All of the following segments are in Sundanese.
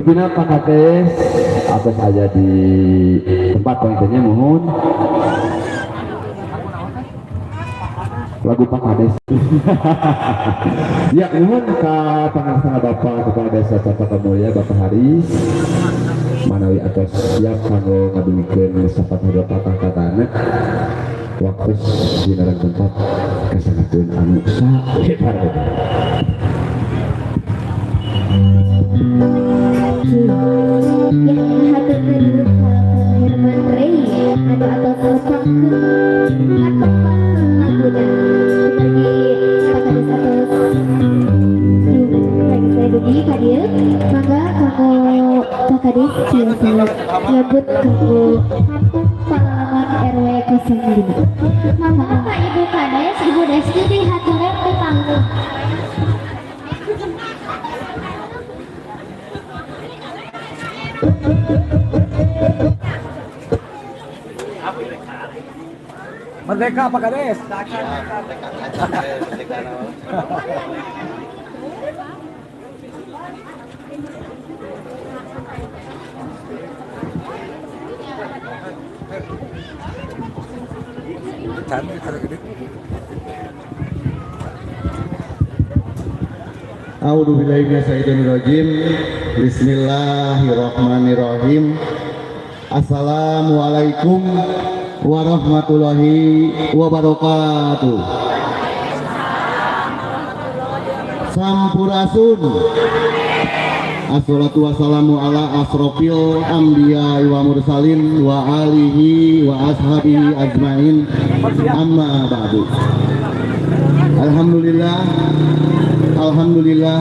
Pimpinan Pak Kades atas aja di tempat panggilannya, mohon lagu Pak Kades. Ya, mohon ke pangaksana Bapak Kepala Desa Campaka Mulya, Bapak Haris, manawi atos siap kanggo ngadugikeun sepatah dua patah katana, waktu dina tempat kasanggakeun anu salebar. Ya, haturkeun nuhun ka Kang Herman Ray anu atos nepangkeun ngatepangkeun laguna. Kumargi Pak Kades atos lagi saya dugi ka dieu, mangga kanggo Pak Kades tiasa nyambut kanggo Kampung Palalangon RW 05. Mangga Pak, Ibu Kades, Ibu Desti dihaturan di panggung. Merdeka, Pak Kades. A'udzu billahi minasyaitonir rajim. Bismillahirrahmanirrahim. Assalamualaikum warahmatullahi wabarakatuh. Sampurasun. Assalatu wassalamu ala asrofil anbiya wa mursalin wa alihi wa ashabihi ajmain. Amma ba'du. Alhamdulillah, alhamdulillah,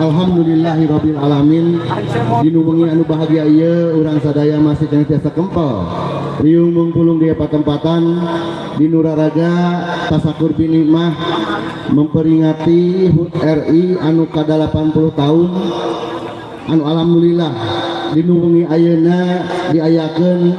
alhamdulillahirabbil alamin. Dinu wengi anu bahagia ieu urang sadaya masih keneh tiasa kempel riung mungpulung di patempatan dinu raraga tasakur binikmah memperingati HUT RI anu ka-80 tahun, anu alhamdulillah dinu wengi ayeuna diayakeun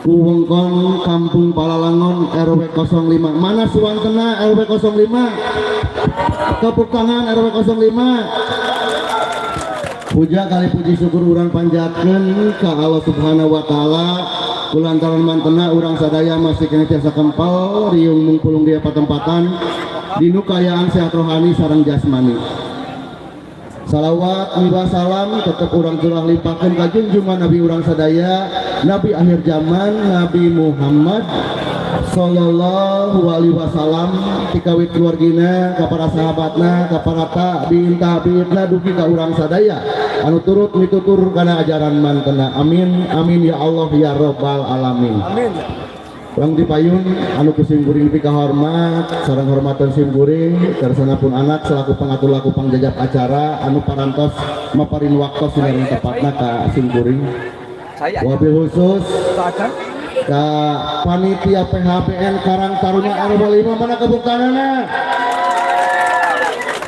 ku wewengkon Kampung Palalangon RW 05. Mana suwantena RW 05? Tepuk tangan RW 05. Puja kali puji syukur urang panjatkeun ka Allah Subhanahu wa taala kulantaran mantena urang sadaya masih keneh tiasa kempel riung mungpulung di patempatan dinu kaayaan sehat rohani sareng jasmani. Salawat miwah salam tetep urang curah limpahkeun ka junjungan Nabi urang sadaya, Nabi akhir zaman, Nabi Muhammad sallallahu alaihi wasallam, tikawit keluargina, ka para sahabatna, ka para tabiin tabiitna, dugi ka urang sadaya anu turut mitutur kana ajaran mantena. Amin amin ya Allah ya rabbal alamin. Amin. Urang dipayun anu ku sim kuring pikahormat sareng hormatan sim kuring kersana pun anak selaku pengatur laku pangjajap acara anu parantos maparin waktos sinareng tepatna ka sim kuring, wabil khusus ka panitia PHBN Karang Taruna RW 5. Mana tepuk tanganna?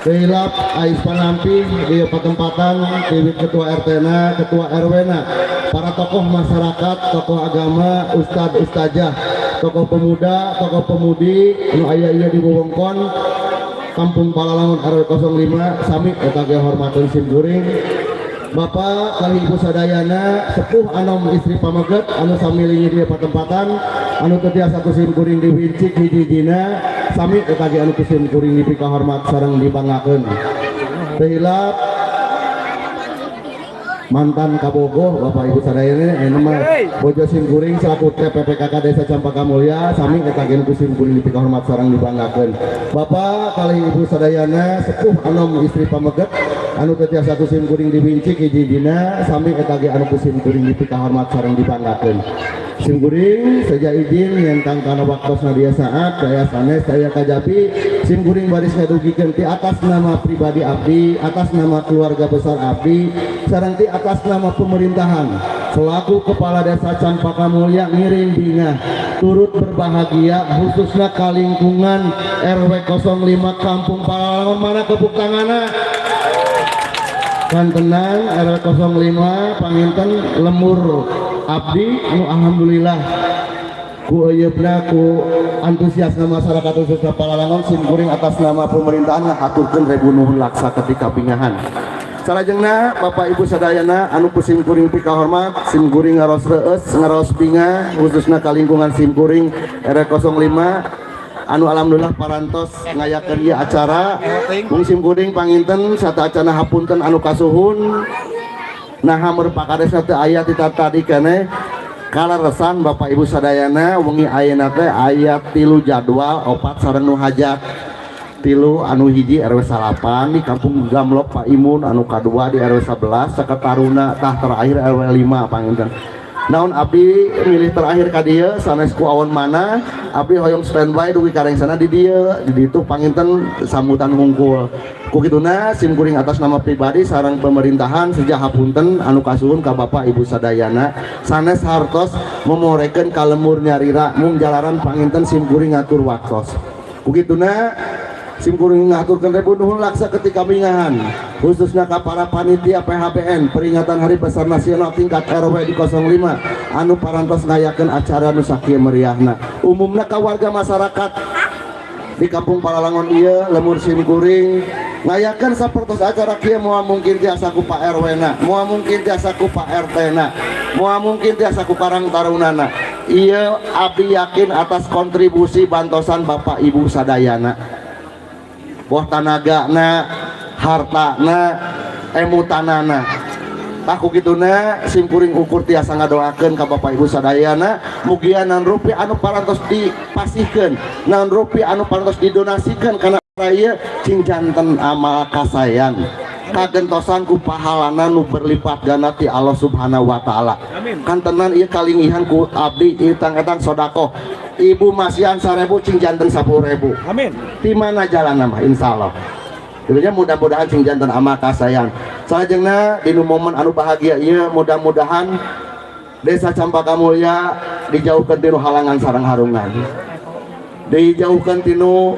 Hilap ais panampi di patempatan di ketua RT na, ketua RW na, para tokoh masyarakat, tokoh agama, ustad ustazah, tokoh pemuda, tokoh pemudi anu aya ieu di wewengkon Kampung Palalangon RW 05, sami eta ge hormateun sim kuring. Bapak kali Ibu sadayana, sepuh anom istri pameget anu sami linggih di patempatan anu teu tiasa ku sim kuring diwincik hiji-hijina, sami eta ge anu ku sim kuring dipikahormat sareng dibanggakeun. Teu hilap mantan kabogoh Bapak Ibu sadayana, anu mah bojo sim kuring selaku TPPKK Desa Campaka Mulya, sami eta ge ku sim kuring dipikahormat sareng dibanggakeun. Bapak kali Ibu sadayana, sepuh anom istri pameget anu teu tiasa ku sim kuring diwincik hiji-hijina, sami eta ge anu ku sim kuring dipikahormat sareng dibanggakeun. Sim kuring seja izin nyentang kana waktosna dia saat daya sanes saya kajabi, sim kuring baris ngadugikeun ti atas nama pribadi abdi, atas nama keluarga besar abdi, sareng ti atas nama pemerintahan selaku kepala desa Campaka Mulya ngiring bingah turut berbahagia khususnya ka lingkungan RW 05 Kampung Palalangon. Mana tepuk tanganna? Kan tenang RW 05 panginten lemur abdi anu alhamdulillah ku euyeupna, ku antusiasna masyarakat khususnya Palalangon, sim kuring atas nama pemerintahan ngahaturkeun ribu nuhun laksa ketika bingahan. Salajengna, Bapak Ibu sadayana anu ku sim kuring pikahormat, sim kuring ngaros reueus, ngaros binga, khususna ka lingkungan sim kuring RW 05 anu alhamdulillah parantos ngayakeun ieu acara. Mung sim kuring panginten sateuacana hapunten anu kasuhun, nah meur Pak Kades teu aya ti tadi keneh. Kaleresan, Bapak Ibu sadayana, wengi ayeuna teh aya tilu jadwal, opat sareng nu hajat tilu. Anu hiji RW 9 di Kampung Gamlok, Pak Imun, anu kadua di RW 11 Saka Taruna, tah terakhir RW 5. Panginten naon abdi milih terakhir ka dieu sanes ku awon mana, abdi hoyong standby dugi ka sana di dieu, di ditu panginten sambutan hungkul. Ku kituna sim kuring atas nama pribadi sareng pemerintahan seja hapunten anu kasuhun ka Bapak Ibu sadayana. Sanes hartos memorekeun ka lembur nyalira, mung jalaran panginten sim kuring ngatur waktos. Ku kituna sim kuring ngaturkeun ribu nuhun laksa ketika bingahan, khususnya ka para panitia PHBN peringatan Hari Besar Nasional tingkat RW di 05 anu parantos ngayakeun acara nu sakieu meriahna, umumna ka warga masyarakat di Kampung Palalangon ieu. Lembur sim kuring ngayakeun sapertos acara kieu moal mungkin tiasa ku Pak RW na, moal mungkin tiasa ku Pak RT na, moal mungkin tiasa ku Karang Tarunana. Ieu abdi yakin atas kontribusi bantosan Bapak Ibu sadayana, boh tanagana, hartana, emutanana. Tah, ku kituna sim kuring ukur tiasa ngadoakeun ka Bapak Ibu sadayana, mugia naon rupi anu parantos dipasihkeun, naon rupi anu parantos didonasikeun kana ieu, cing janten amal kasayan, kagentosan ku pahalana nu berlipat ganda ti Allah Subhanahu wa Taala. Amin. Kantenan ieu kalingihan ku abdi itang-etang sodakoh, ibu masihan 1000 cing janten 10.000. Amin. Di mana jalan mah insyaallah. Tentunya mudah-mudahan sing janten amal kasayan. Salajengna, dinu momen anu bahagia ieu, mudah-mudahan Desa Campaka Mulya dijauhkan tinu halangan sareng harungan, dijauhkan tinu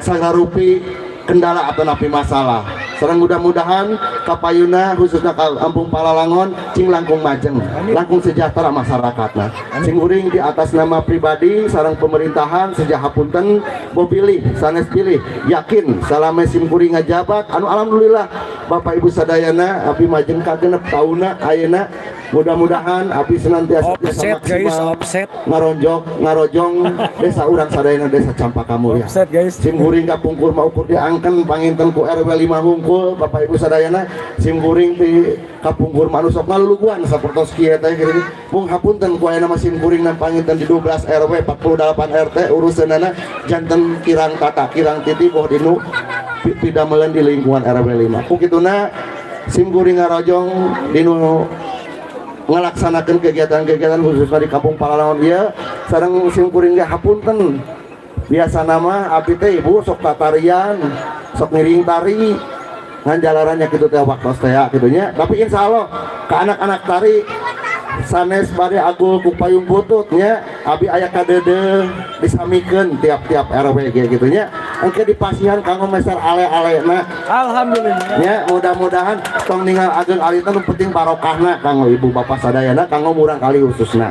sagarupi kendala atau napi masalah, sareng mudah-mudahan kapayuna khususnya ka Kampung Palalangon cing langkung majeng, langkung sejahtera masyarakatna. Sim kuring di atas nama pribadi sareng pemerintahan seja hapunten, boh pilih sanes pilih, yakin salame sim kuring ngajabat anu alhamdulillah, Bapak Ibu sadayana, abdi majeng kagenep tauna ayeuna, mudah-mudahan abdi senantiasa bisa Offset, guys, maksimal offset. Ngaronjok ngarojong desa urang sadayana, Desa Campaka Mulya. Offset, guys. Sim kuring kapungkur mah ukur diangken panginten ku RW 5 hungkul. Bapak Ibu sadayana, sim kuring di kapungkur mah anu sok ngaluluguan sapertos kieu teh kieu. Mung hapunten, ku ayeuna mah sim kuring na panginten di 12 RW 48 RT urusanana janten kirang tata kirang titi, boh dinu pidamelan di lingkungan RW 5. Ku kituna sim kuring ngarojong dinu ngelaksanakan kegiatan-kegiatan khususnya di Kampung Palalangon ieu. Sareng sim kuring ge hapunten, biasa nama abdi teh ibu sok tatarian, sok ngiring tari, ngan jalarannya kitu teh waktos teh kitu nya. Tapi insya Allah ke anak-anak tari sanes bade agul ku payung butut nya, abi aya kadede disamikeun tiap-tiap RW ge kitu nya, engke dipasihan kanggo meser ale-alena. Alhamdulillah. Ya, mudah-mudahan tong ninggal ageng alitan, nu penting barokahna kanggo ibu bapak sadayana, kanggo murang kali khususna.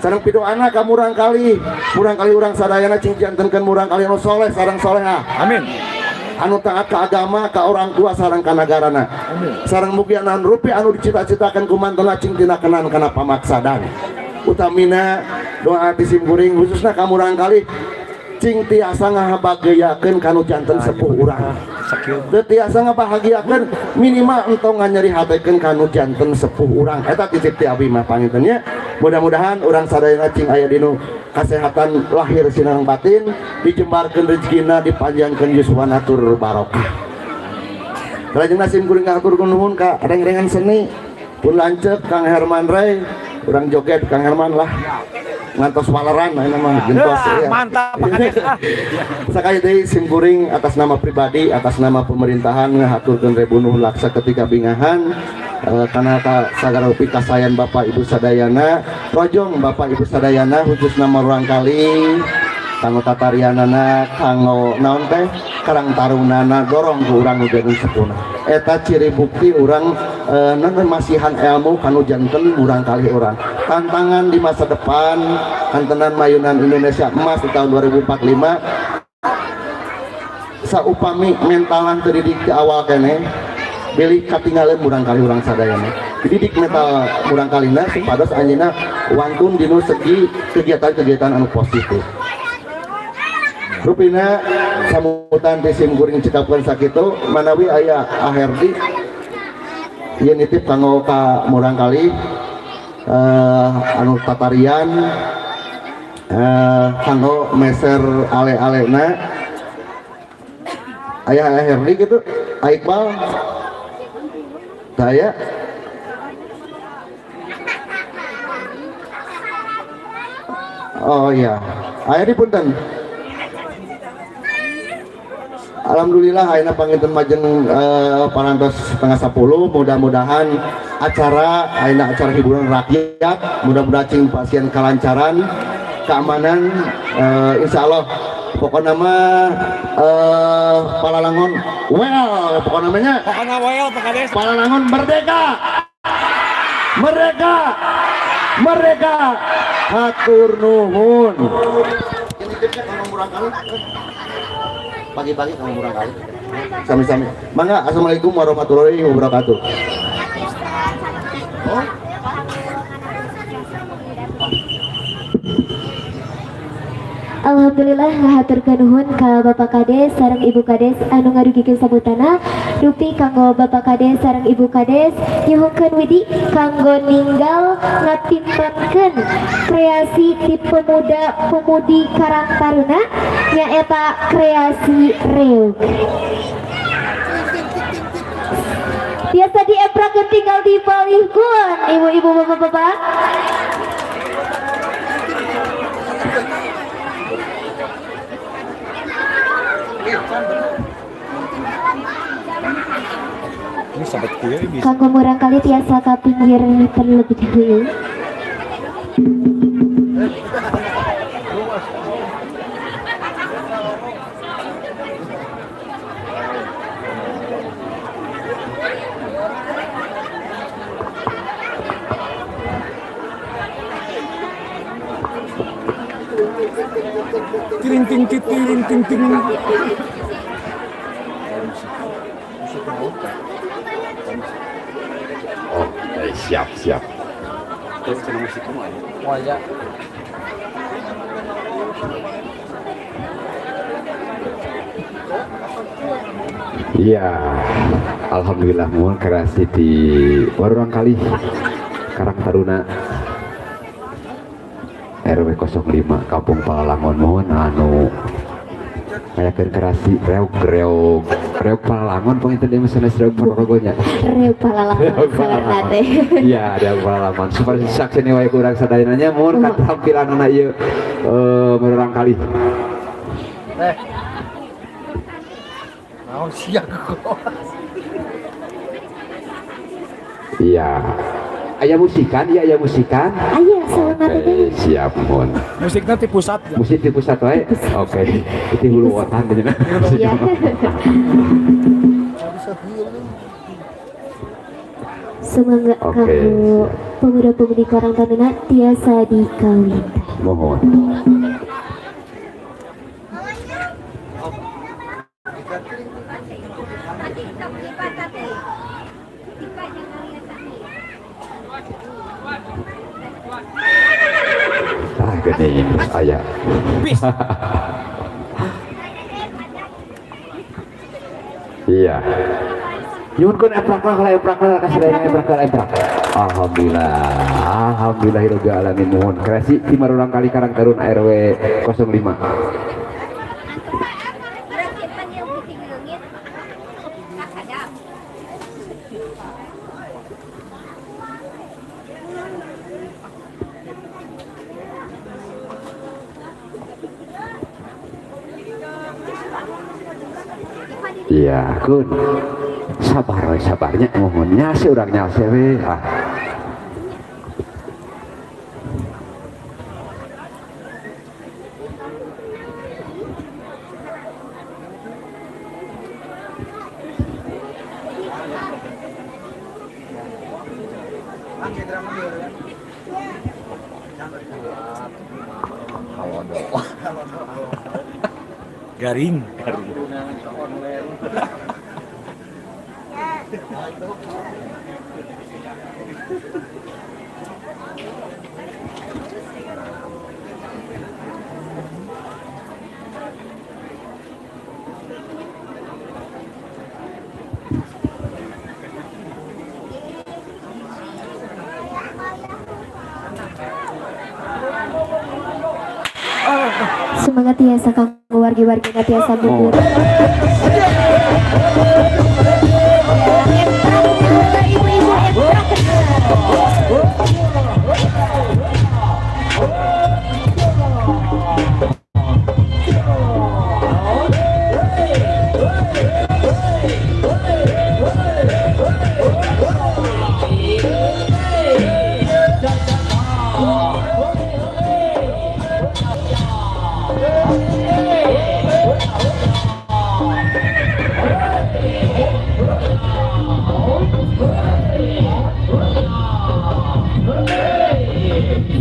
Sareng pidoana ka murang kali urang sadayana, cing jantenkeun murang kali anu soleh sareng solehah, Amin. Anu taat ka agama, ka orang tua, sareng ka nagarana. Sareng mugia naon rupi anu dicita-citakan ku mantena cing tinakenan kana pamaksadan. Utamina doa ti sim kuring khususna ka murang kali, cing tiasa ngabahagiakeun kanu janten sepuh urang. Teu tiasa ngabahagiakeun, minimal entong nganyeri hatekeun kanu janten sepuh urang. Eta titip ti abi mah panginten nya. Mudah-mudahan urang sadayana cing aya dinu kasehatan lahir sinareng batin, dijembarkeun rezekina, dipanjangkeun yuswana tur barokah. Salajengna sim kuring ngahatur nuhun ka reng-rengan seni, pun lanceuk Kang Herman Ray, urang joget Kang Herman lah, ngantos waleran ayeuna mah gentos Ah, ya. Mantap, Pak Kades. Ah. Sakali deui sim kuring atas nama pribadi, atas nama pemerintahan ngahaturkeun ribu nuhun laksa ketika bingahan kana ka sagala rupi kasayan Bapak Ibu sadayana. Rojong Bapak Ibu sadayana khususna murang kali kanggo tatarianana, kanggo naon teh, karang tarunana, dorong ku urang nu janten sepuhna. Eta ciri bukti urang naon, masihan ilmu kanu janten murang kali urang. Tantangan di masa depan kantenan mayunan Indonesia emas di tahun 2045, saupami mentalan terdidik di awal kene. Bilih katinggalan murangkalih urang sadayana. Dididik mental murangkalihna supados anjeunna wantun dinu segi kegiatan-kegiatan anu positif. Rupina sambutan ti sim kuring cekapkeun sakitu manawi aya Aherdi ieu nitip kanggo ka murangkalih anu tatarian kanggo meser ale-alena aya Aherdi gitu Iqbal saya. Oh iya, aya di punten. Alhamdulillah ayeuna panginten majeng parantos 9:30, mudah-mudahan acara ayeuna acara hiburan rakyat mudah-mudahan cing pasien kalancaran keamanan, insyaallah pokokna mah Palalangon well, pokokna namanya Pokokna well, Pak Kades. Palalangon merdeka, merdeka, merdeka, hatur nuhun. Pagi-pagi kamu murangkalih. Sami-sami. Mangga, assalamualaikum warahmatullahi wabarakatuh. Oh. Alhamdulillah ngahaturkeun nuhun ka Bapak Kades sareng Ibu Kades anu ngadugikeun sambutanna. Dupi kanggo Bapak Kades sareng Ibu Kades nyuhunkeun widi kanggo ninggal ngatimpankeun kreasi ti pemuda pemudi Karang Taruna nyaeta kreasi reog. Biasa dieprakeun tinggal di palihkeun ibu-ibu bapak-bapak. Ini sahabat kuya bisa. Kanggo murangkalih tiasa ka pinggir terlebih dahulu. Tiring ting ting tiring ting ting. Oke, siap siap. Wajah. Iya, alhamdulillah mohon kreasi di murangkalih Karang Taruna RW 05 Kampung Palalangon mohon anu ngayakeun kreasi reog reog reog Palalangon panginten deui mah sanes reog Ponorogo nya. Reog Palalangon Reog saurna teh. Iya, reog Palalangon. Supaya sakseni wae kurang sadayana nya mohon katampilanana ieu murangkalih. Eh. Naon sia kok. Iya. Aya musikan, iya aya musikan. Aya saurna Oke, teh. siap mohon. Musiknya di pusat. Musik di pusat wae. Oke, itu hulu otan cenah. Iya. Semoga Oke, kanggo siap. pemuda-pemudi Karang Taruna tiasa dikawitan. Mohon. Ah, gini aya. Bis. Iya. Nyuhunkeun emprak lah, emprak lah, kasih lain emprak lah, emprak. Alhamdulillah, alhamdulillahirabbil alamin mohon. Kreasi ti murangkalih Karang Taruna RW 05. Iya, kun. Sabar we sabarnya mohon nyase urang nyase we. Ah. Garing. Semangat tiasa kanggo wargi-wargi tiasa mundur. Ibu-ibu emprak.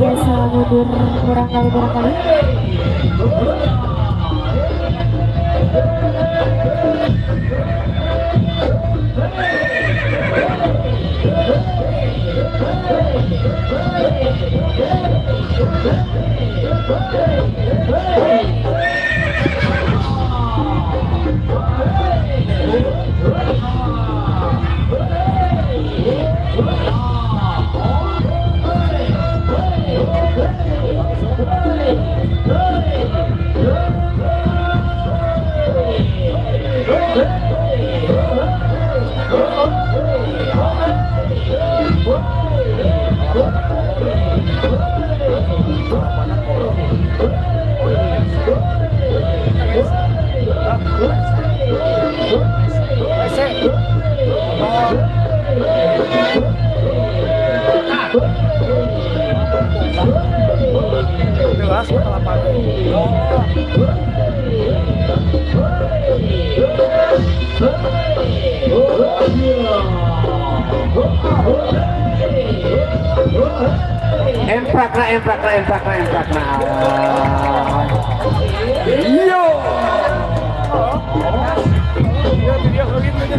Biasa mundur kurang kali kurang kali. Jelas kalapan. Emprakna emprakna emprakna emprakna. Yo. Iya, dia begitu aja.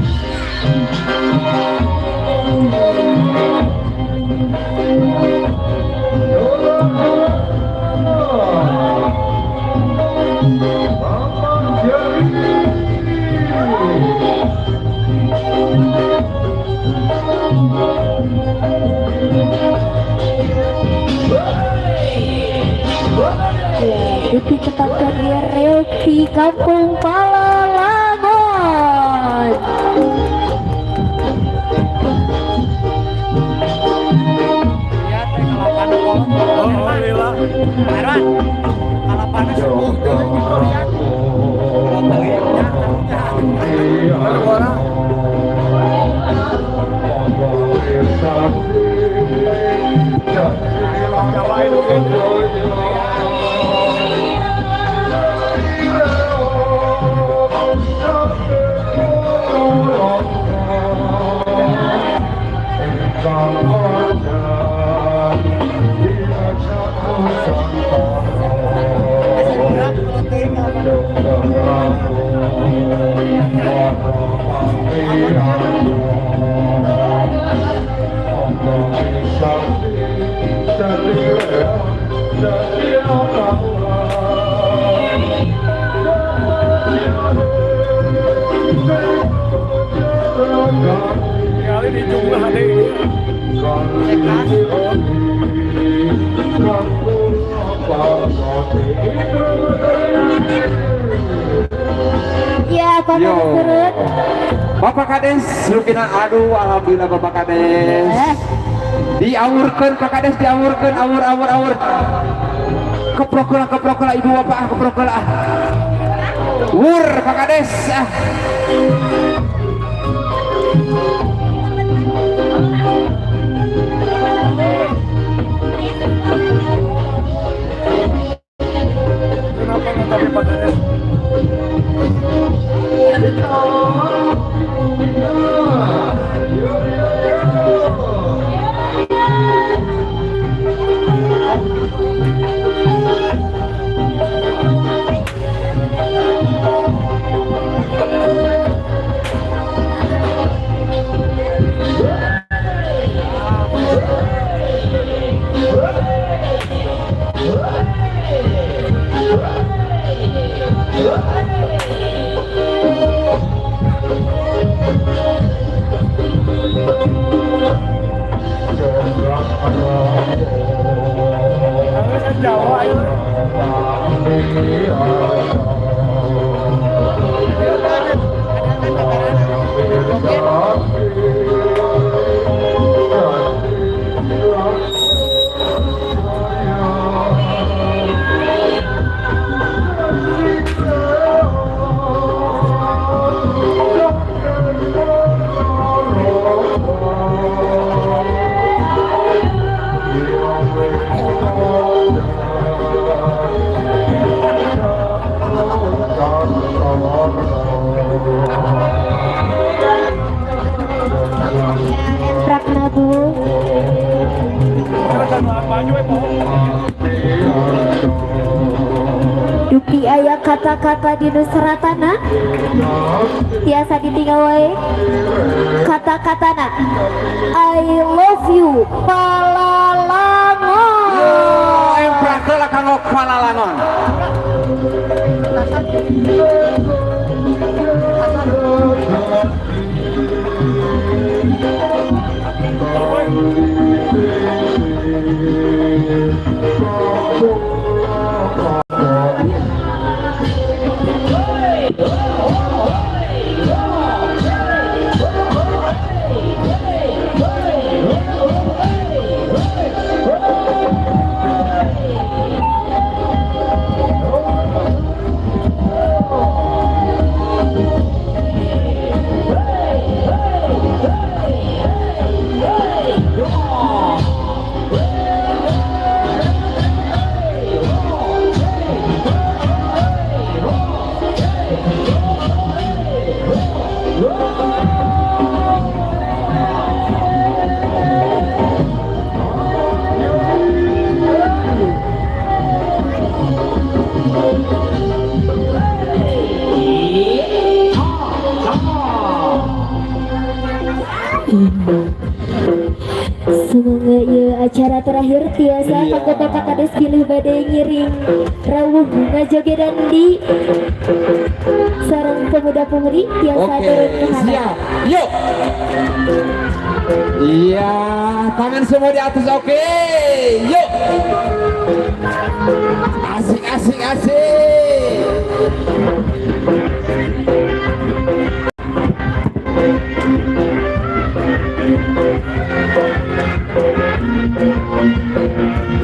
Dupi tetapkan biar reok di Kampung Palalangon. Alhamdulillah. Kalapannya sepuh gitu lihat. Orang. Jawa itu Kali di jumlah ada ini. Ya, Pak Yo. Kades turun. Bapak Kades, Lukina aduh alhamdulillah Bapak Kades. Diawurkeun Pak Kades diawurkeun awur awur awur. Keprok lah keprok lah ibu bapak ah keprok lah. ah. Wur Pak Kades ah. Kenapa nggak tapi Pak Kades? Jawa itu. Emprakna, Bu. Baju eh. Dupi aya kata-kata di seratana tiasa ditinggal wae kata-katana I love you Palalangon. Yo, emprak heula kanggo Palalangon. Semoga ya acara terakhir tiasa kanggo Bapak Kades bilih bade ngiring rawuh ngajogedan di sareng pemuda-pemudi tiasa Oke, turun ke handap. Siap. Yuk. Iya, tangan semua di atas. Oke, yuk. Asik, asik, asik.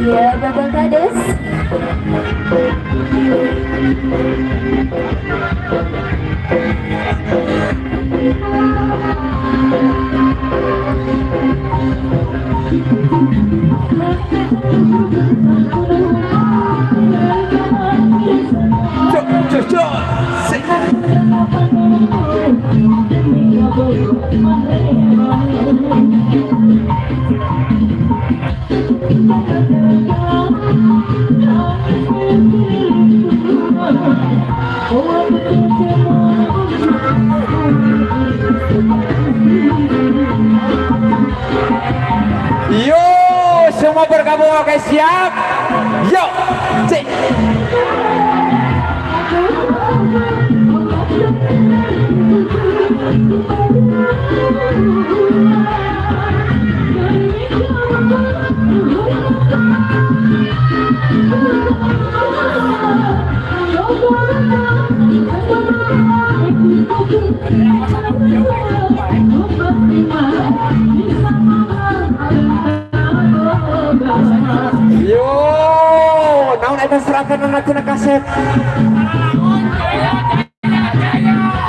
Ya, Bapak Kades. Cuk, cuk, cuk. Sik. Yo, semua bergabung, oke, siap. Yuk, cik. Yo, naon eta serahkan cenah kaset.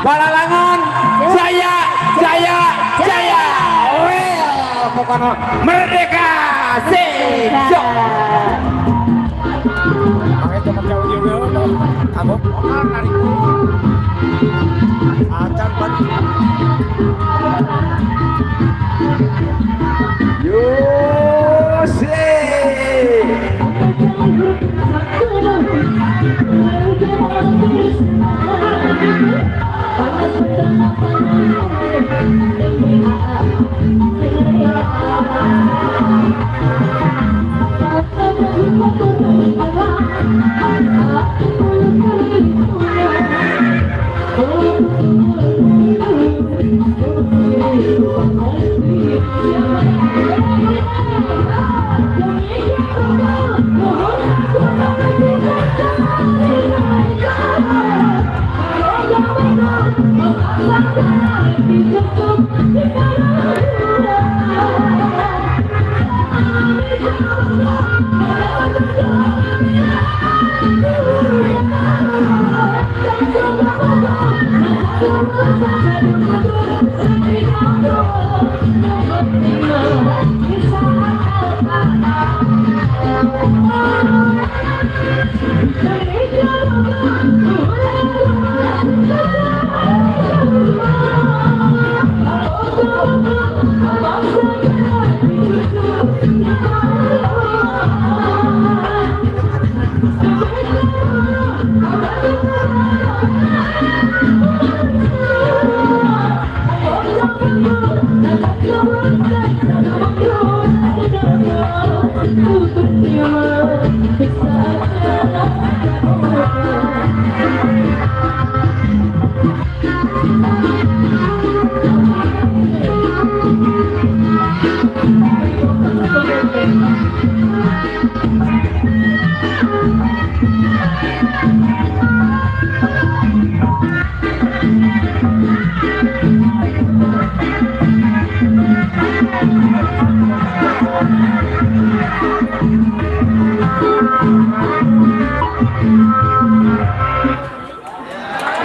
Palalangon Jaya, Jaya, Jaya. Well, pokoknya merdeka. Sik. Yo. Makanya teman jauh juga, kamu narik. Acan pan. Yo, sik.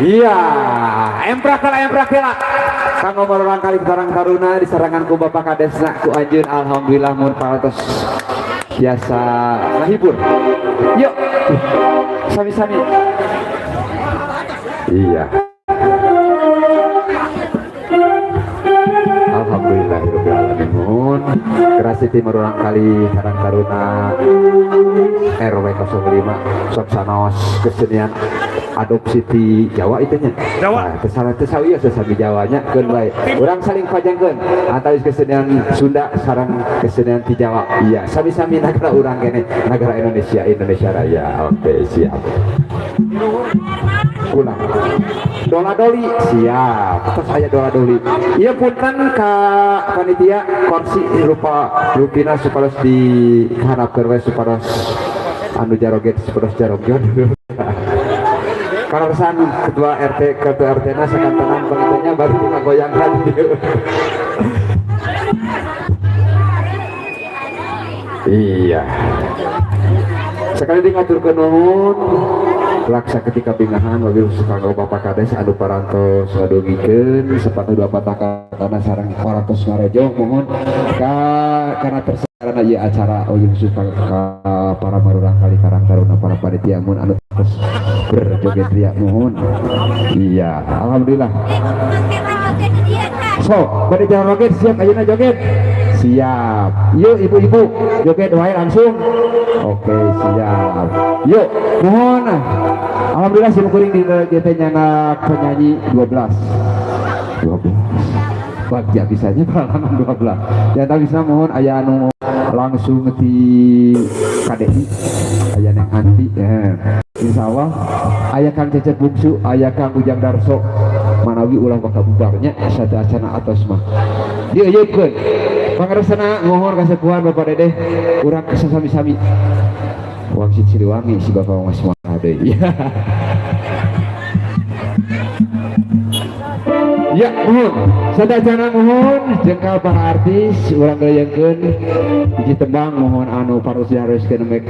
Iya, emprak lah, emprak lah. Kanggo marurang kali Karang Taruna disarangan ku Bapak Kadesna ku anjeun, alhamdulillah mun parantos biasa ngahibur. Yuk, sami-sami. Iya. Alhamdulillahirabbil alamin. Kerasi ti marurang kali Karang Taruna RW 05 sok sanaos kesenian adopsi di Jawa itu nya. Jawa. Nah, teu salah teu sawios sami Jawanya keun bae. Urang saling pajangkeun antawis kesenian Sunda sareng kesenian ti Jawa. Iya, sami-sami nagara urang kene, nagara Indonesia, Indonesia Raya. Oke, siap. Ulang. Dola doli siap. Terus aya dola doli. Ieu punten ka panitia, kursi rupa rupina supados diharapkeun we, supados anu jaroget supados jaroget. Kaleresan ketua RT, ketua RT na sakantenan pangitanya baru ngagoyangkan. Iya. Sekali deui ngaturkeun nuhun laksa ketika bingahan wabil khusus kanggo Bapak Kades anu parantos ngadugikeun sepatu dua patah katana sareng parantos ngarojong, mohon ka karena tersegarana ieu acara wabil khusus ka para marurang kali Karang Taruna, para panitia mun anu terus berjoget ria mohon. Iya, alhamdulillah. So, bade jalan joget siap ayeuna joget. Siap. Yuk ibu-ibu joget wae langsung. Oke, siap. Yuk, mohon. Alhamdulillah sim kuring di GT nyana penyanyi 12. 12. Bagja bisanya pengalaman 12. Yang tak bisa mohon aya anu langsung di KDI, aya neng anti. Insya Allah aya Kang Cecep Bungsu, aya Kang Ujang Darso, manawi ulah bakal bubarnya satu acana atos mah. Dieuyeupkeun. Pangaresana mohon kasepuhan Bapak Dedeh urang sami-sami. Wangsit Siliwangi si Bapak Mas Mahade deui. Ya, mohon. Sadajana mohon jengkal para artis urang gayengkeun hiji tembang, mohon anu paros diharuskeun mek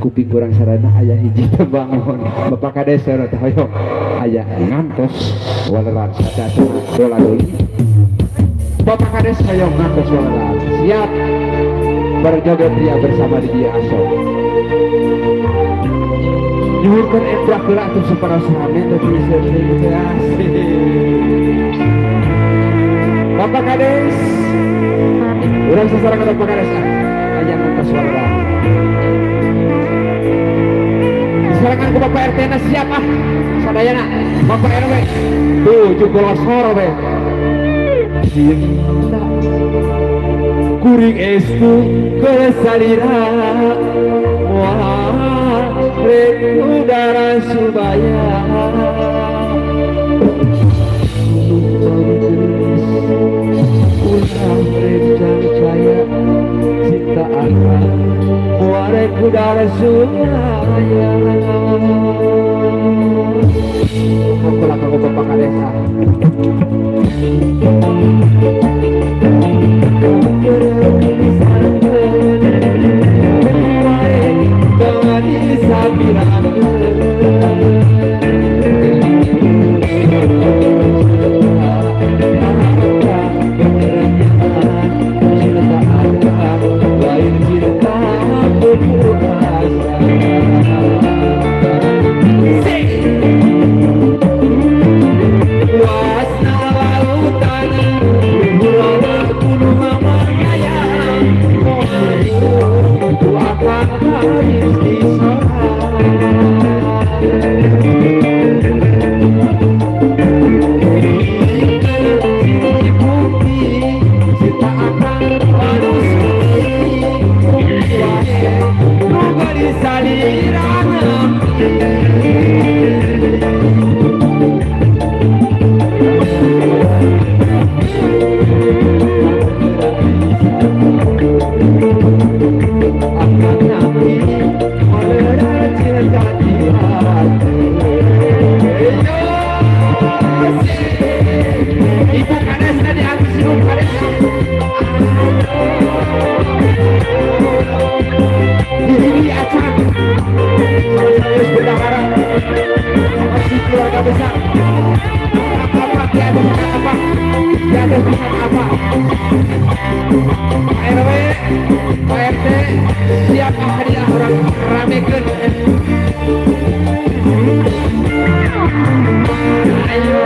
kuping urang sarana aya hiji tembang, mohon Bapak Kades sareng teh hoyong aya ngantos waleran sadatu dola doli. Bapak Kades hoyong ngantos waleran. Siap berjoget ria bersama di dia aso. Nyuhurkeun emprak heula atuh supados rame teh bisa teh asik. Bapak Kades, urang sasarangan Bapak Kades ah. Aya ngantos waleran. Disarangan ku Bapak RT na siap ah. Sadayana Bapak RW. Tuh golosor we. Cinta kuring estu kesalira moal rek udara subaya. Ulah rek percaya cinta akan muarek udara subaya. Aku lah kamu Bapak Kades ah. Di acan serius bendahara masih keluarga besar apa di atas apa di atas bisa apa Pak RW Pak RT siap hadiah orang ramekeun. Ayo.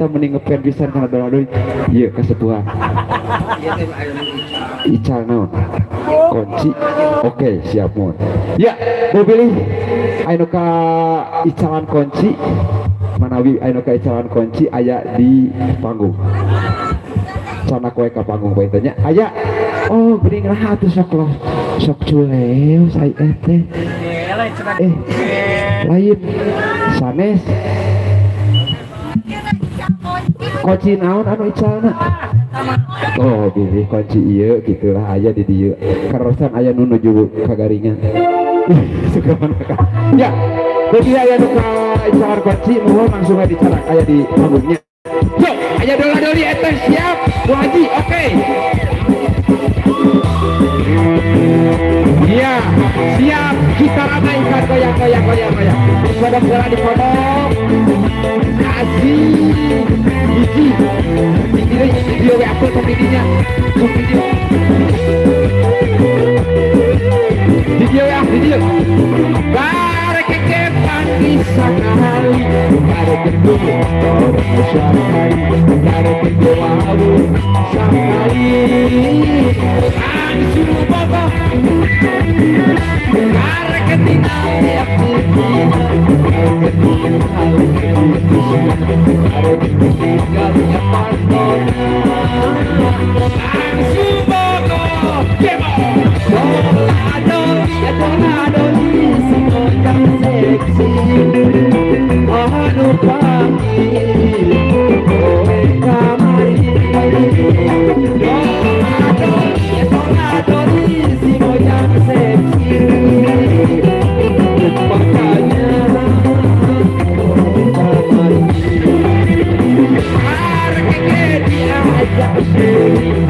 Mending ngepen pisan kana doa deui ieu kasepuhan ical naon kunci. Oke, siap mun ya pilih anu ka icalan kunci manawi anu ka icalan kunci aya di panggung sana koe ka panggung poe teh nya aya. Oh geuning raha atuh sok loh sok culeu saya teh lain sanes kunci naon anu icalna. Oh bilih kunci ieu gitulah aya di dieu karosan aya nu nuju kagaringan suka mana ka ya jadi aya nu ka icalan kunci nuhun langsung aya dicarak aya di panggungnya. Yo. Aya dola doli eta siap Bu Haji, oke. Iya, siap kita ramaikan, goyang goyang goyang goyang. Di kodok di kodok. Asik. Hiji. Hiji deui, hiji we aku tong didinya. Tong didinya. Hiji we ah, hiji. Bareke panggih sakali, bareke sakali, bareke wawu sakali. Langsung bogoh. Bareke tinggal langsung bogoh. Dola doli, dola doli, si bocah seksi. Anu panggil kowe kamari. Dola doli, dola doli, si bocah seksi. Makanya kamari. Areke diajak sini.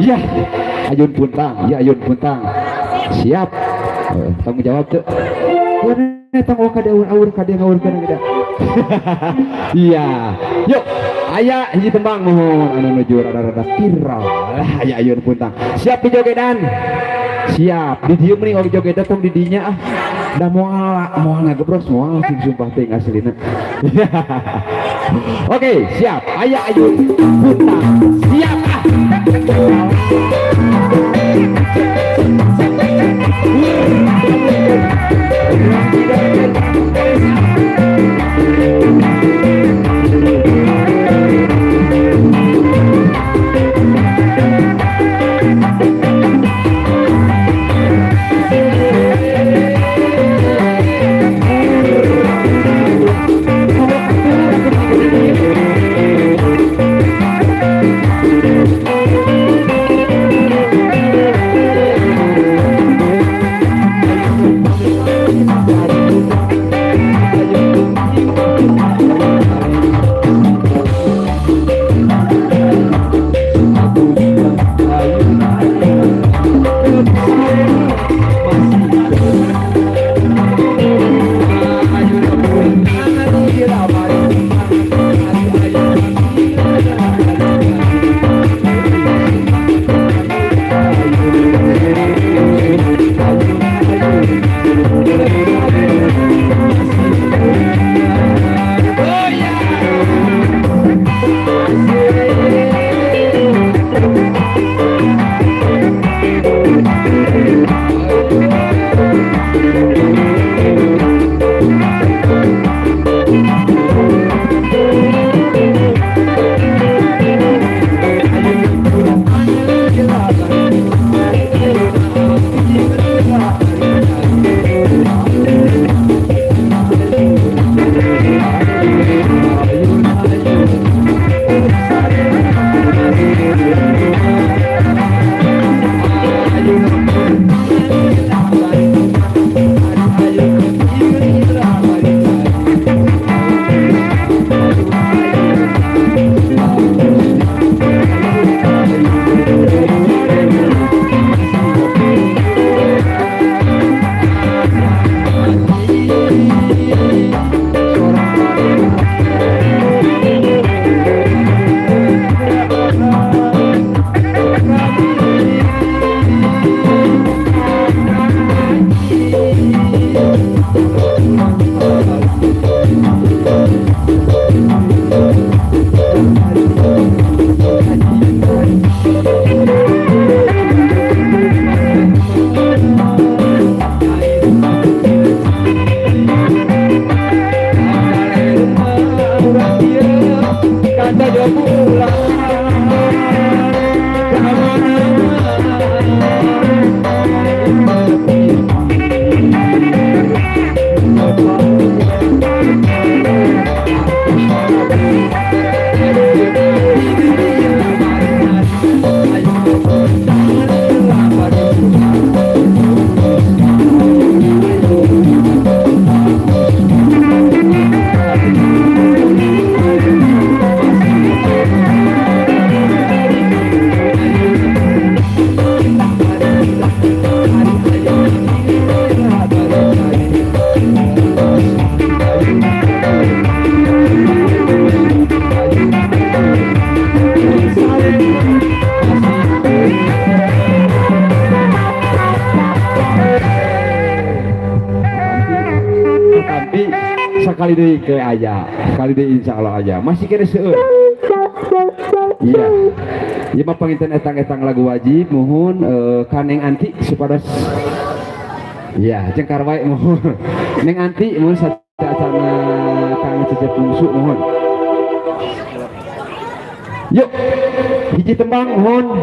Ya, ayun puntang, ya ayun puntang. Siap. Tanggung jawab tuh. Tanggung kade aur kade ngaur kana gede. Iya. Yuk, aya hiji tembang mohon anu nuju rada-rada viral. Lah aya ayun puntang. Siap dijogedan. Siap. Di dieu mending oge jogedan tong di dinya ah. Da moal moal ngagebros moal sing sumpah teh aslina. Oke, siap. Aya ayun puntang. Siap ah. Abdi sakali deui ke aya, sekali deui insyaallah aya. Masih kene seueur. Iya. Ieu mah panginten etang-etang lagu wajib muhun ka Neng Anti supados. Iya, jeung karwae muhun. Neng Anti muhun sateuacana Kang Cecep Bungsu muhun. Yuk, hiji tembang muhun.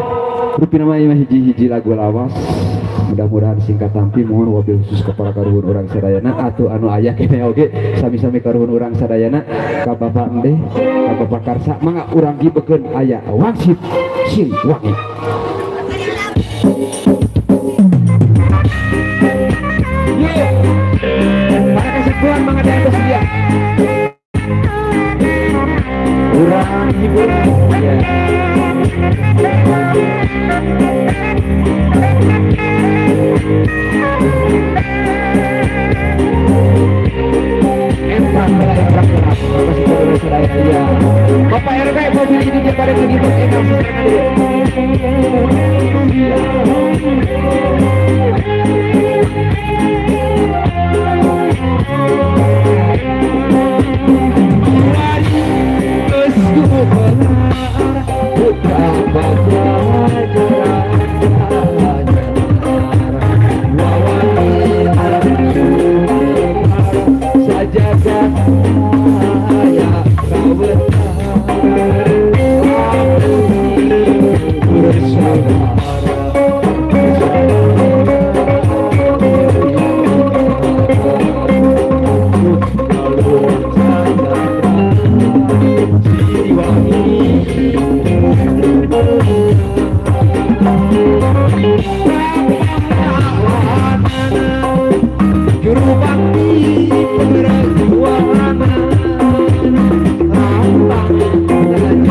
Rupina mah ieu mah hiji-hiji lagu lawas. Mudah-mudahan singkat tampi mohon wabil khusus kepala karuhun urang sadayana atau anu aya kene oge sami-sami karuhun urang sadayana ka Bapak Ende, ka Bapak Karsa, mangga urang gibekeun aya wangsit Siliwangi. Yuk, para kesepuhan mangga di atas dia. Urang hibur. Ya. Empang lah empang lah. Masih terus sadaya ya. Bapak RW mobil ini dia pada ngibut enam serangan dia. Putra Sajadah ya Juru bakti perjuangan rambang perjuangan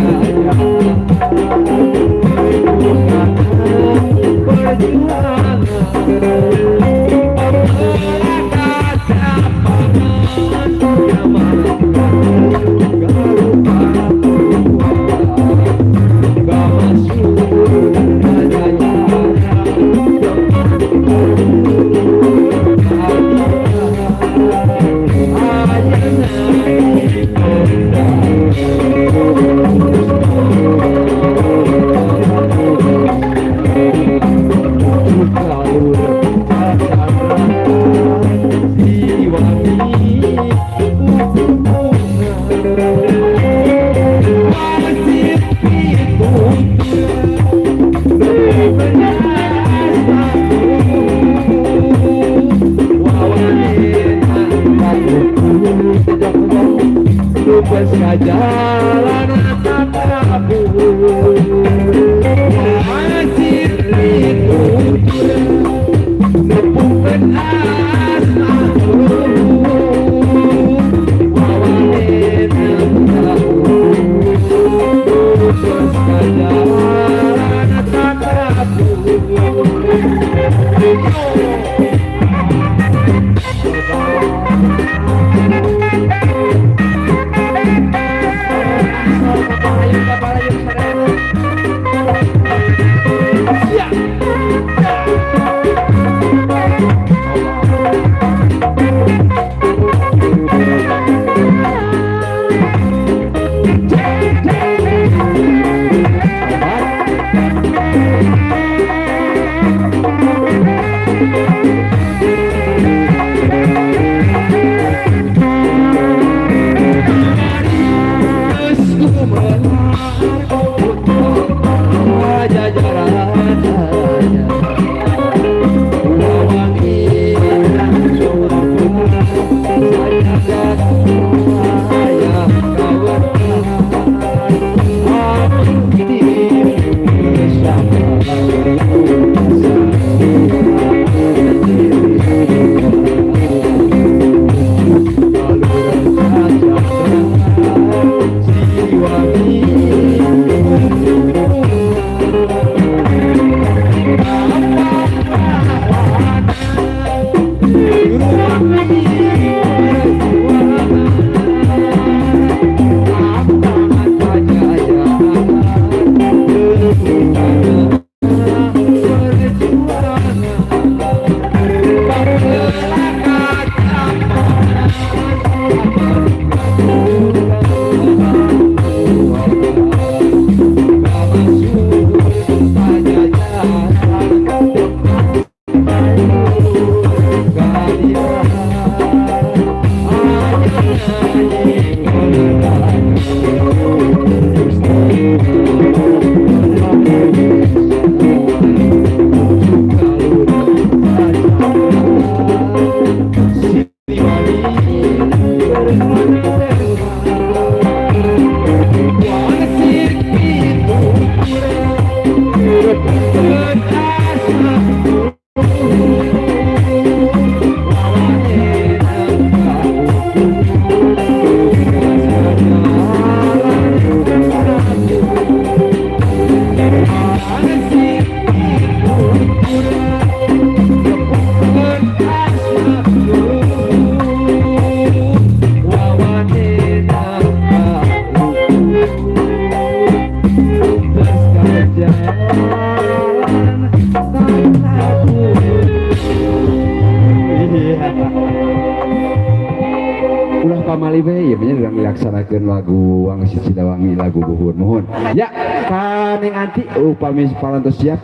pamali we ieu nya urang dilaksanakeun lagu Wangsit Sidawangi, lagu buhun. Mohon ya ka Neng Anti, upami parantos siap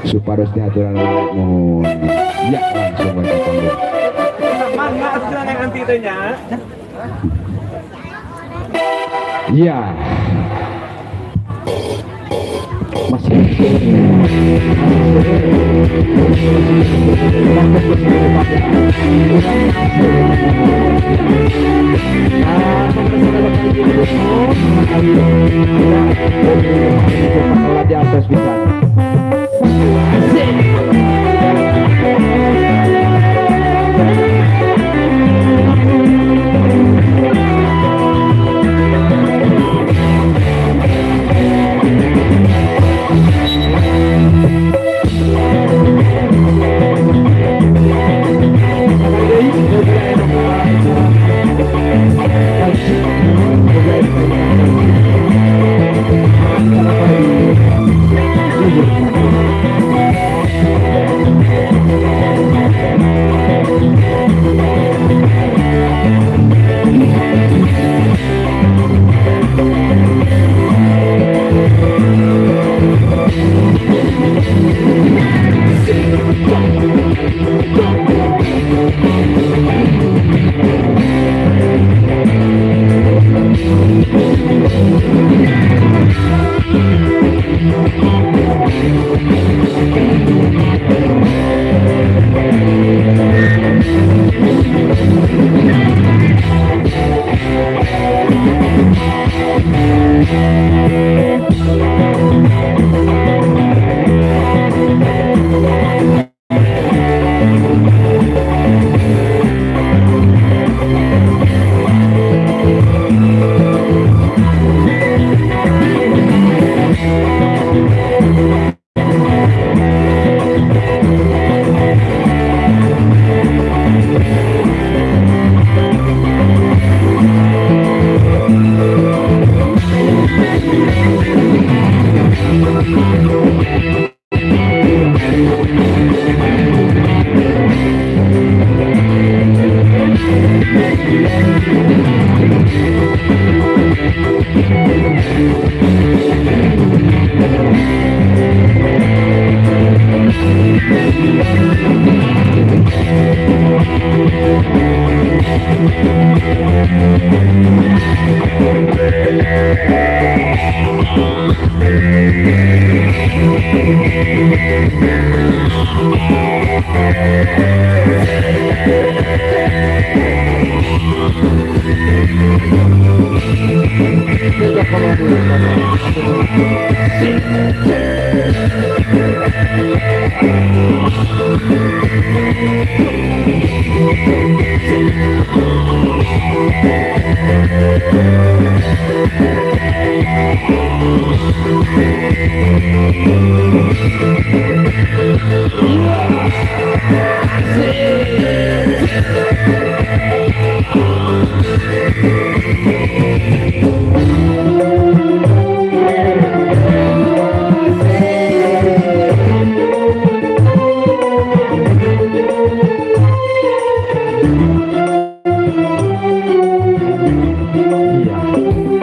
supados dihaturan, mohon ya langsung wae ka panggung. Mangga atuh Neng Anti teh nya. Iya. Masih di atas bisa. Iya.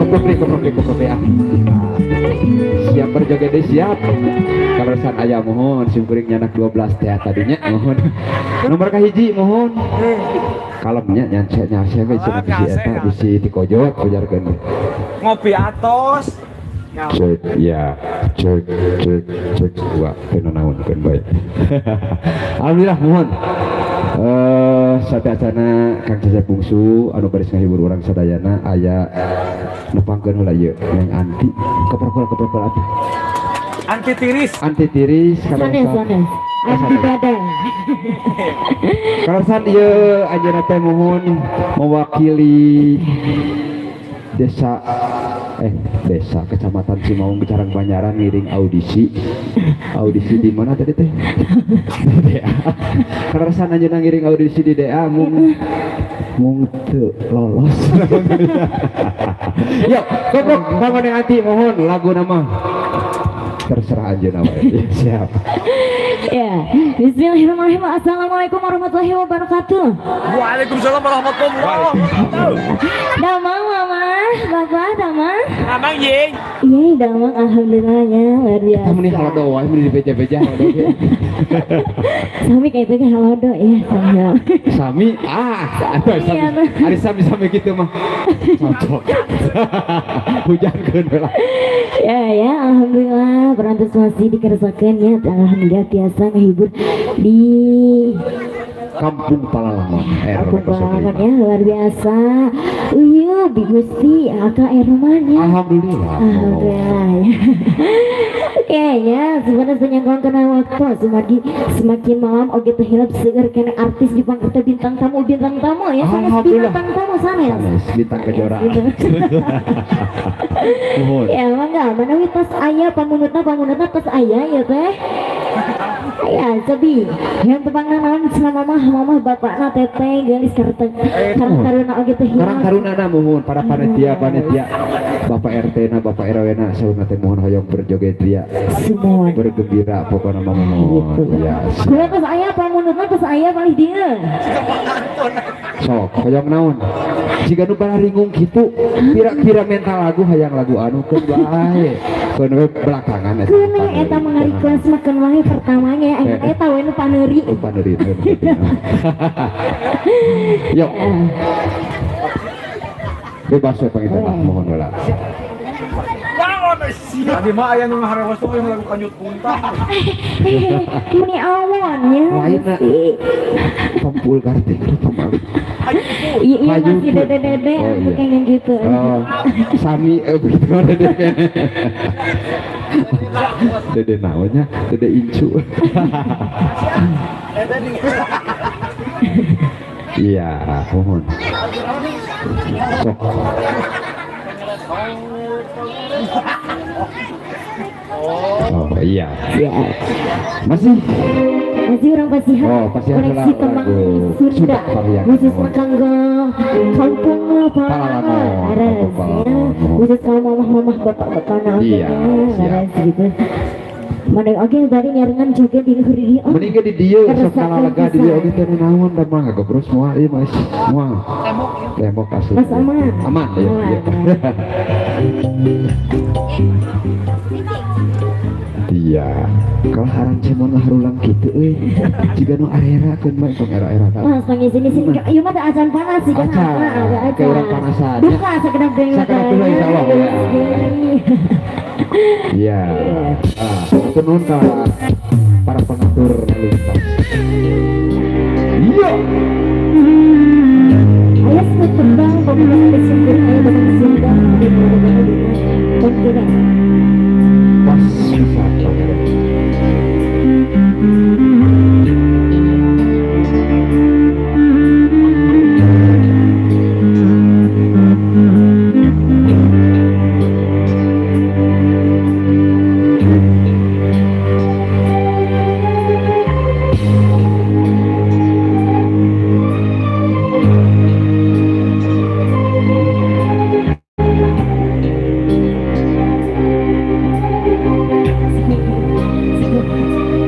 Keprok keprok keprok ya. Siap berjoget deh, siap. Kaleresan aya, mohon simkuring nyanak 12 teh tadinya, mohon. Nomor kahiji mohon. Kalemnya nyance nyase we cenah bisi eta bisi tikojot ujarkeun. Ngopi atos. Cek ya, cek cek cek dua teu naon keun bae. Alhamdulillah, mohon. Sateuacana Kang Cecep Bungsu anu baris ngahibur urang sadayana, aya nepangkeun heula ieu Neng Anti, keprokol keprokol atuh. Anti tiris. Anti tiris. Sanes, sanes. Anti badai. Kaleresan ieu anjeunna teh mohon mewakili desa, desa Kecamatan Cimaung Carang Banyaran ngiring audisi. Audisi di mana tadi teh? Di DA. Kaleresan anjeunna ngiring audisi di DA mung mung teu lolos. Yuk, keprok kanggo Neng Anti, mohon lagu nama terserah anjeunna wae. Siap. Ya, bismillahirrahmanirrahim. Assalamualaikum warahmatullahi wabarakatuh. Waalaikumsalam warahmatullahi wabarakatuh. Damang mama, bapak damang. Damang ying. Iya, damang alhamdulillah ya, luar biasa. Kita meni halodo wae meni dibeja-beja halodo ge. Sami kayak itu kan halodo ya, sami. Sami ah, atuh sami. Iya, mah. Ari sami-sami gitu mah. Cocok. Hujankeun we lah. Ya ya, alhamdulillah perantos masih dikerjakan ya, alhamdulillah biasa ngehibur di Kampung Palalangon RW Kampung Palalangon 05. ya, luar biasa. Uyuh, Bi Gusti, Aka Erman ya. Alhamdulillah. Alhamdulillah ya. Oke ya, sebenarnya penyangkong kena waktu semakin semakin malam oge teh hilap seger kena artis di pangkerta bintang tamu ya, sanes Alhamdulillah. bintang tamu sanes. Sanes bintang kejora. Nuhun. Ya mangga, manawi tos aya pamunutna pamunutna tos aya ya teh. Aya sebi. Yang tepangna naon cenah mamah mamah bapakna teteh geulis karteng karang taruna oge teh hilap. Karang taruna muhun para panitia panitia Bapak RT na Bapak RW na saurna teh mohon hoyong berjoget ria Semua bergembira pokokna mah mohon. gitu. Ya. Kula tos aya pamunutna tos aya palih dieu. Sok hoyong naon? Jiga nu balaringung kitu pira-pira mental lagu hayang lagu anu keun bae. Keun we belakangan eta. Keun eta mah request mah keun wae pertamanya aya eta we nu paneuri. Oh, paneuri. Yuk. Bebas we panginten mah mohon heula. Tadi mah aya nu ngaharewos tuh yang lagu kanjut puntah. Meni awon ya. Lain na. Gusti. Pempul karti pemalu. Iya iya Hayu masih pun. dede-dede Oh, aku iya. kayak gitu. Oh, sami begitu dede kene. Dede naonnya, dede incu. Iya, mohon. Sok. Oh iya. Ya. Masih Masih orang pasihan. Oh, pasihan koleksi heula tembang lagu Sunda. Sunda Parahyangan. Khusus kanggo kampung Palalangon, Palalangon. Leres, kampung ya. Palalangon. Khusus kalau mamah-mamah bapak-bapak naon Iya, ya, siap. leres gitu. Mana oke bari nyarengan juga di luhur di oh. mending ge di dieu sok Keresakan kalalega di dieu pisan. oge teh naon da mah ngagobros moal ieu mah moal. Tembok asli. Mas aman. Aman iya. Aman. Iya. Iya. Kalau haran cemon lah harulang kitu euy. Jiga nu arera keun mah tong era-era ka. Mas panggil sini sini. Ieu mah teh acan panas sih kan. Acan. Acan. Kayak orang panasan. Duka sakedap deui mah Sakedap teh. deui, insyaallah, ya. Iya. Ah, hatur nuhun ka para pengatur lalu lintas. Iya. Aya sebut tembang pemuda bersyukur aya tembang Sunda dina Pas bisa pangeran.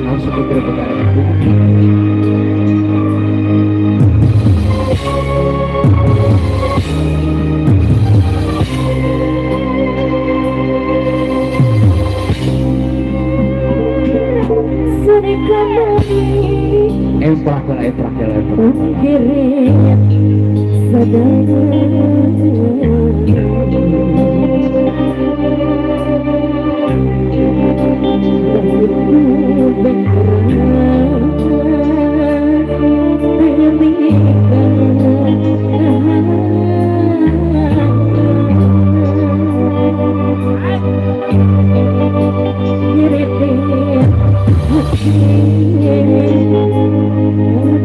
Langsung ke gerebekan. Sore kembali Emprak lah, emprak ya, emprak. Unggirin sadaya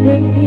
Thank you.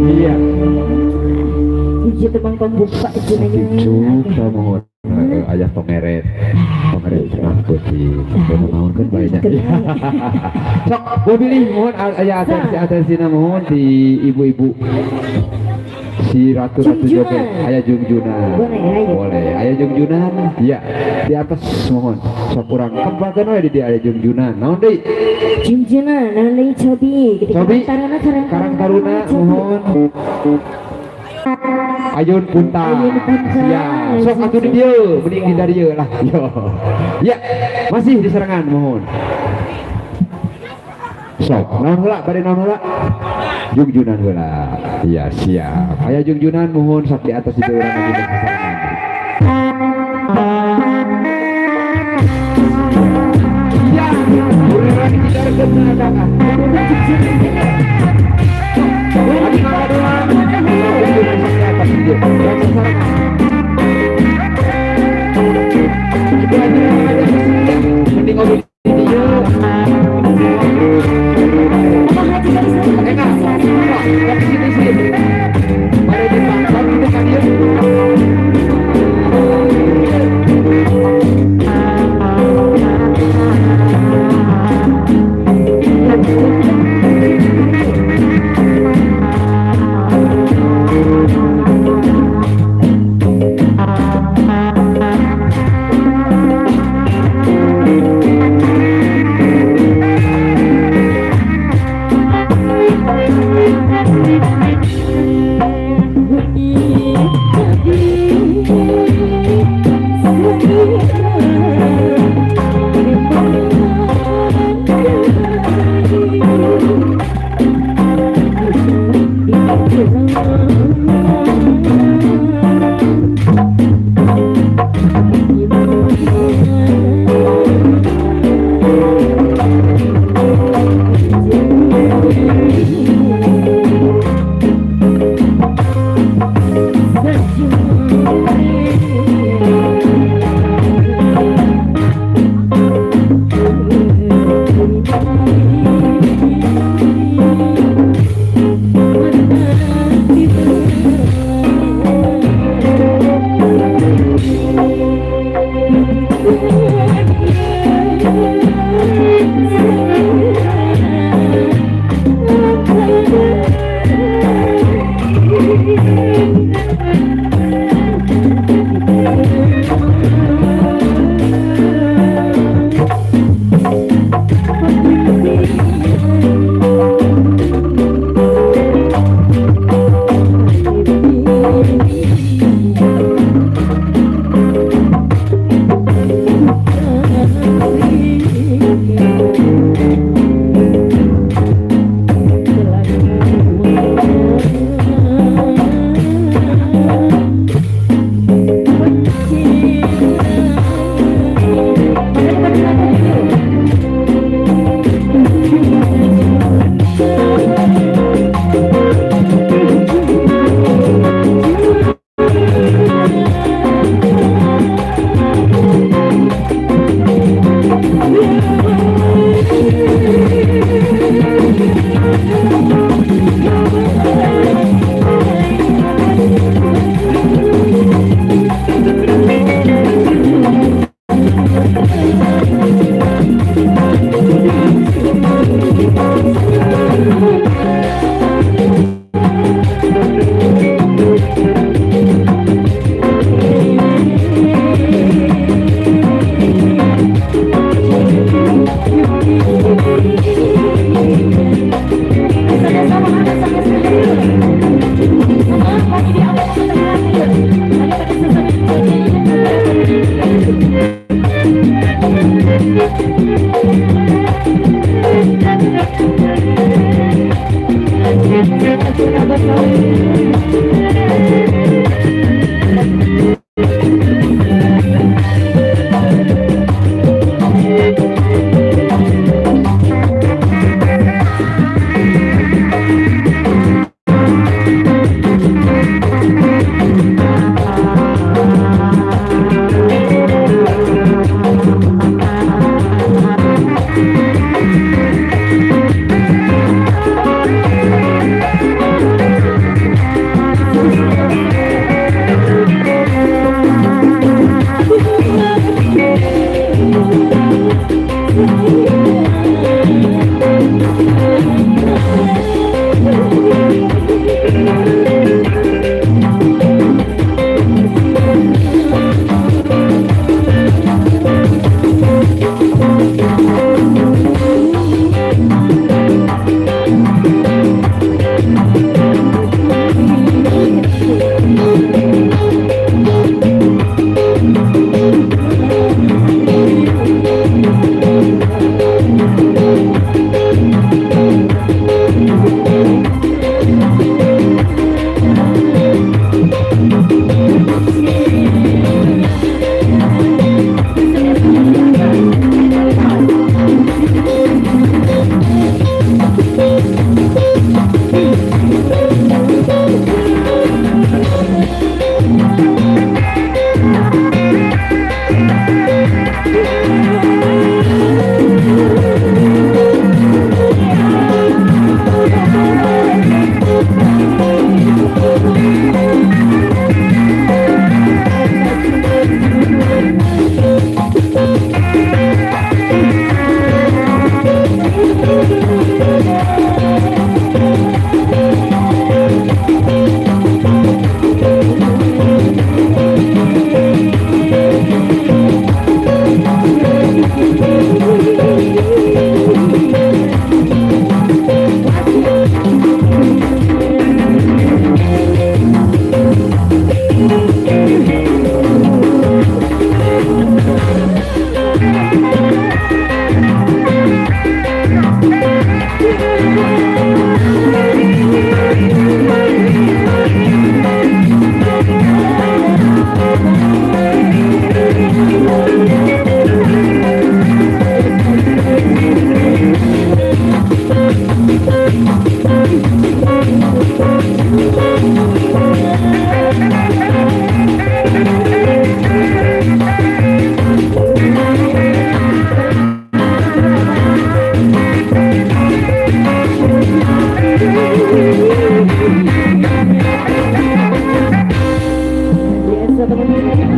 Iya. Hiji tebang pembuka Gitu, mohon ayah pengeret, pengeret tengah putih, naon kan banyak. Sok, gua pilih mohon ayah atensi atensina mohon di ibu-ibu si ratu-ratu joget, ayah jungjunan. Boleh, ayo. Boleh, ayah jungjunan. Iya, di atas mohon. Sok kurang kembangkan we di dia ayah jungjunan. Naon deui? Jungjunan, naon deui cobi. Cobi. Karang Taruna, Karang Taruna mohon. Ayun Punta. Ayun Punta. Ya, sok atuh di dieu, mending di dieu lah. Yo. Ya, masih di serangan mohon. Sok, naon heula bade naon heula? Jungjunan heula. Iya, siap. Aya jungjunan mohon sok di atas di urang lagi di serangan. Ya, urang dijarkeun ada. Adi mangga doang. Jungjunan sok di atas di dieu. Urang sasarengan. Itu aja aja mending ngobrol di dieu. Enak. Sok, di sini sih. Mari dipantau itu kan dieu.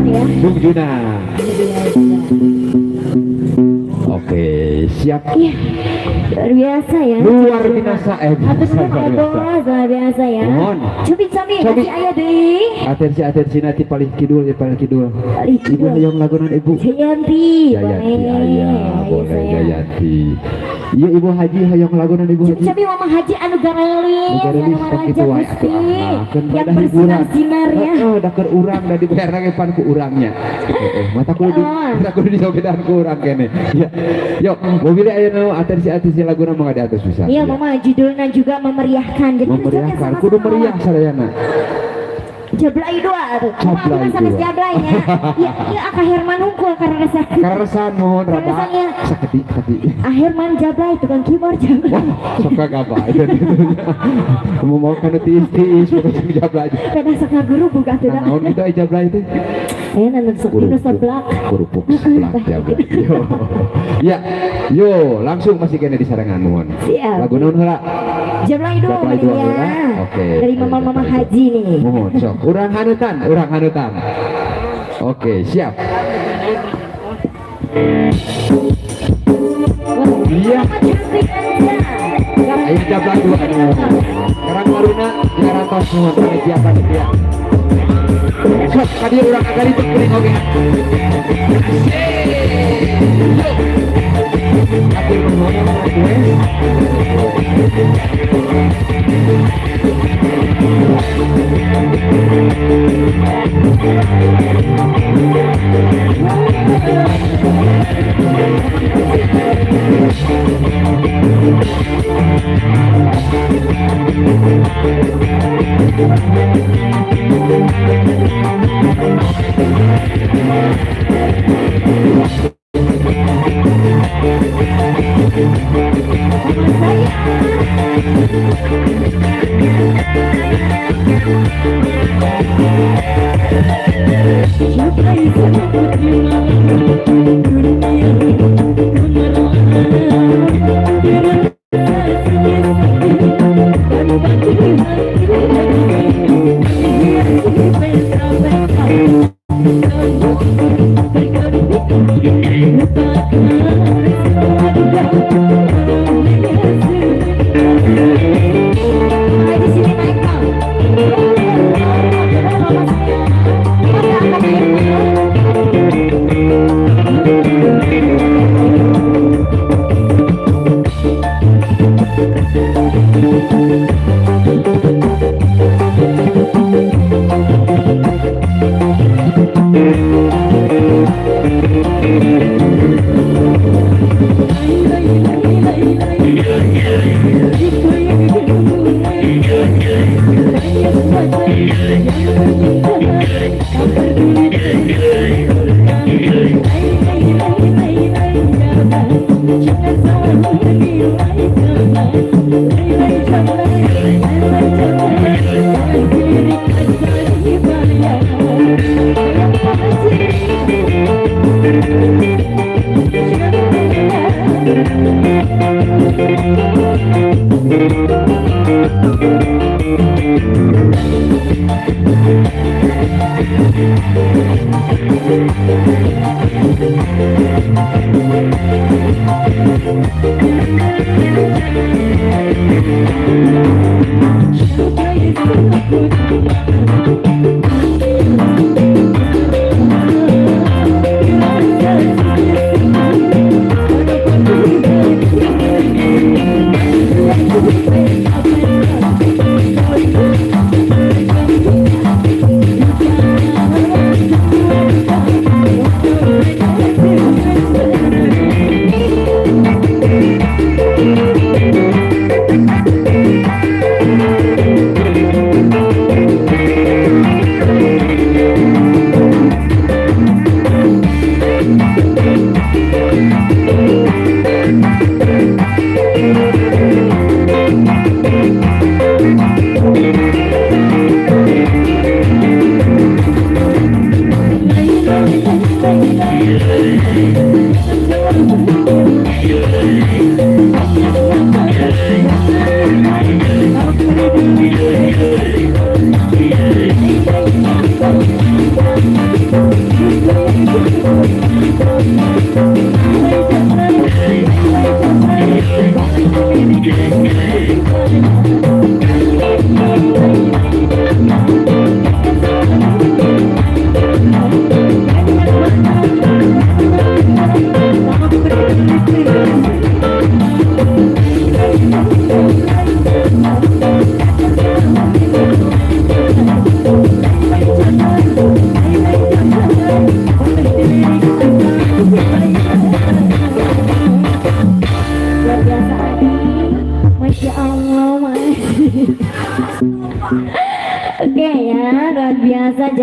ya. Bung Juna. Oke, siap. Iya, luar biasa ya. Luar biasa, Atur biasa, luar biasa. luar luar biasa ya. Mohon. Cobi cobi, Cobi. kasih aya deui. Atensi atensi nanti paling kidul ya, paling kidul. Paling Ibu kidul. yang lagunan ibu. Jayanti, Jayanti boleh. aya, Ayo, boleh sayang. Jayanti. Iya, Ibu Haji hayang lagunan Ibu Cobi Haji. cobi Mama Haji anu garelis, Nu garelis, anu sok maraja kitu wae Gusti. atuh, ah, keun Yang badah hiburan. bersinar-sinar ya. Heeh, da keur urang da dibayarna ge pan ku urangnya. Heeh, mata kudu Oh. mata kudu dijogedan ku urang kene. Ya. Yuk, mobilnya aya nu atensi-atensi laguna mangga diatus bisa. Iya, Mama judulnya juga memeriahkan. Jadi Memeriahkan, joget kudu sama-sama. meriah sadayana. Jablay dua tuh. Mama Jablay abdi mah sanes dua. jablay nya. Iya, iya aka Herman hungkul karena resah. Karesan mohon rada Karesan, ya. sakedik tapi. Ah, Herman jablay tukang keyboard jablay. Wah, sok kagabah itu gitu. Mau kana tiis-tiis pokoknya jablay. Pedah sok ngaguru buka tuh. Nah, naon gitu aya jablay teh? Aya nu sok nu seblak. Kerupuk seblak jablay. Yo. Ya, yo langsung masih kena di sarangan mohon. Siap. Lagu naon heula? Jablay dua Jablay dua ya. heula. Oke. Dari mama-mama Jablay dua. haji nih. Mohon sok urang hanutan, urang hanutan. Oke, siap. Iya. Mama cantik aja. Ayo jablay dua anu. Karang Taruna diarantos nuhun panitia panitia. Sok ka dieu urang agar itu kuring oge. Yo. Atur nuhun atuh. Di sini naik bang. Mama saya. Mama saya.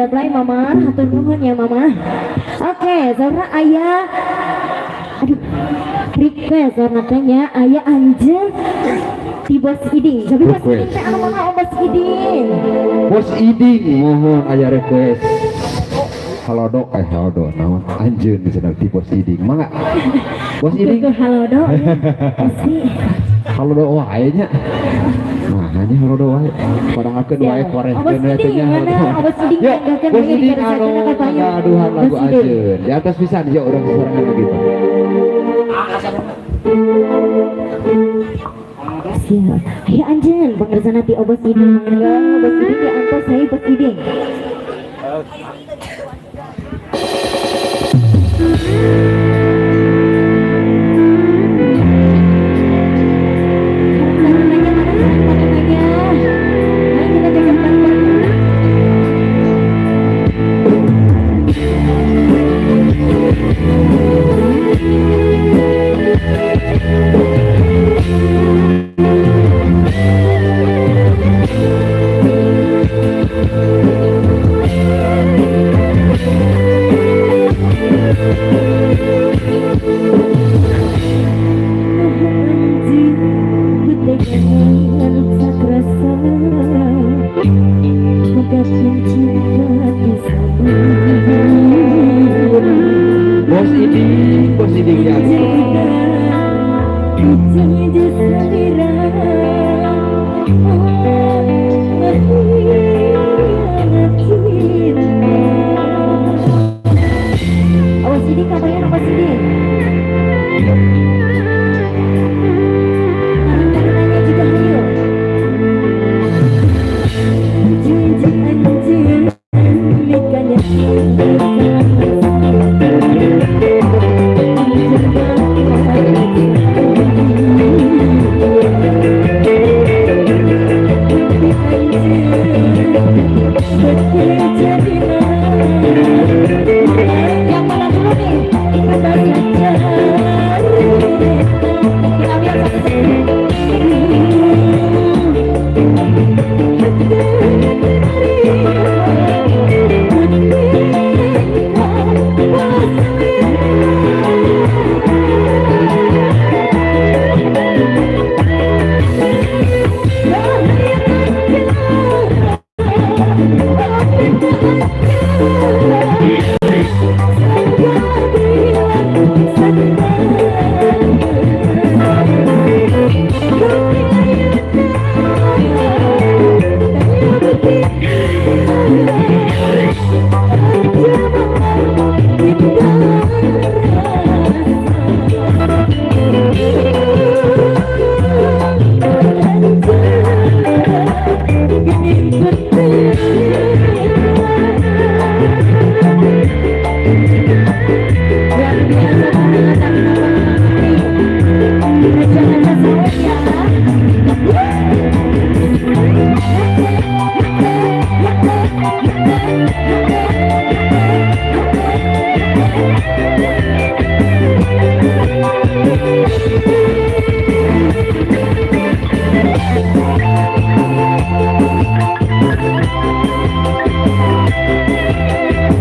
Sablay Mama, hatur nuhun ya Mama. Oke, saurna aya, aduh, request saurna teh nya aya anjeun ti Bos Iding. Tapi Bos Iding teh anu mana, oh, Bos Iding? Bos Iding mohon aya request. Halodo, eh, halodo naon, anjeun di sana ti Bos Iding. Mangga. Bos Iding. Ke halodo ya. Pasti. Halodo wae nya. Nah, hanya halodo wae. Padahal wae Siap. Korehkeun Oh, Bos we teh Iding, nya. mana? Halodo. Oh, Bos Iding, Yuk, manggakeun Bos we Iding dikeresakeun anu ka payung. ngagaduhan lagu Bos Iding. anjeun. Di atas pisan yuk urang sasarengan gitu. Siap. Ayo anjeun pangersana ti Bos Iding, mangga Bos Iding di antos saya Bos Iding. Sareng-sarengnya mana, sareng-sarengnya? Ayo kita joget bareng-bareng. Bos Iding, Bos Iding di atas. Awas ini kabarnya, awas ini. Tarung-tarungannya juga hayo. Janji anjir nikahnya. Yang mana dulu nih? Kita ambil satu-satu. Luar biasa banget, jangan sawit ya.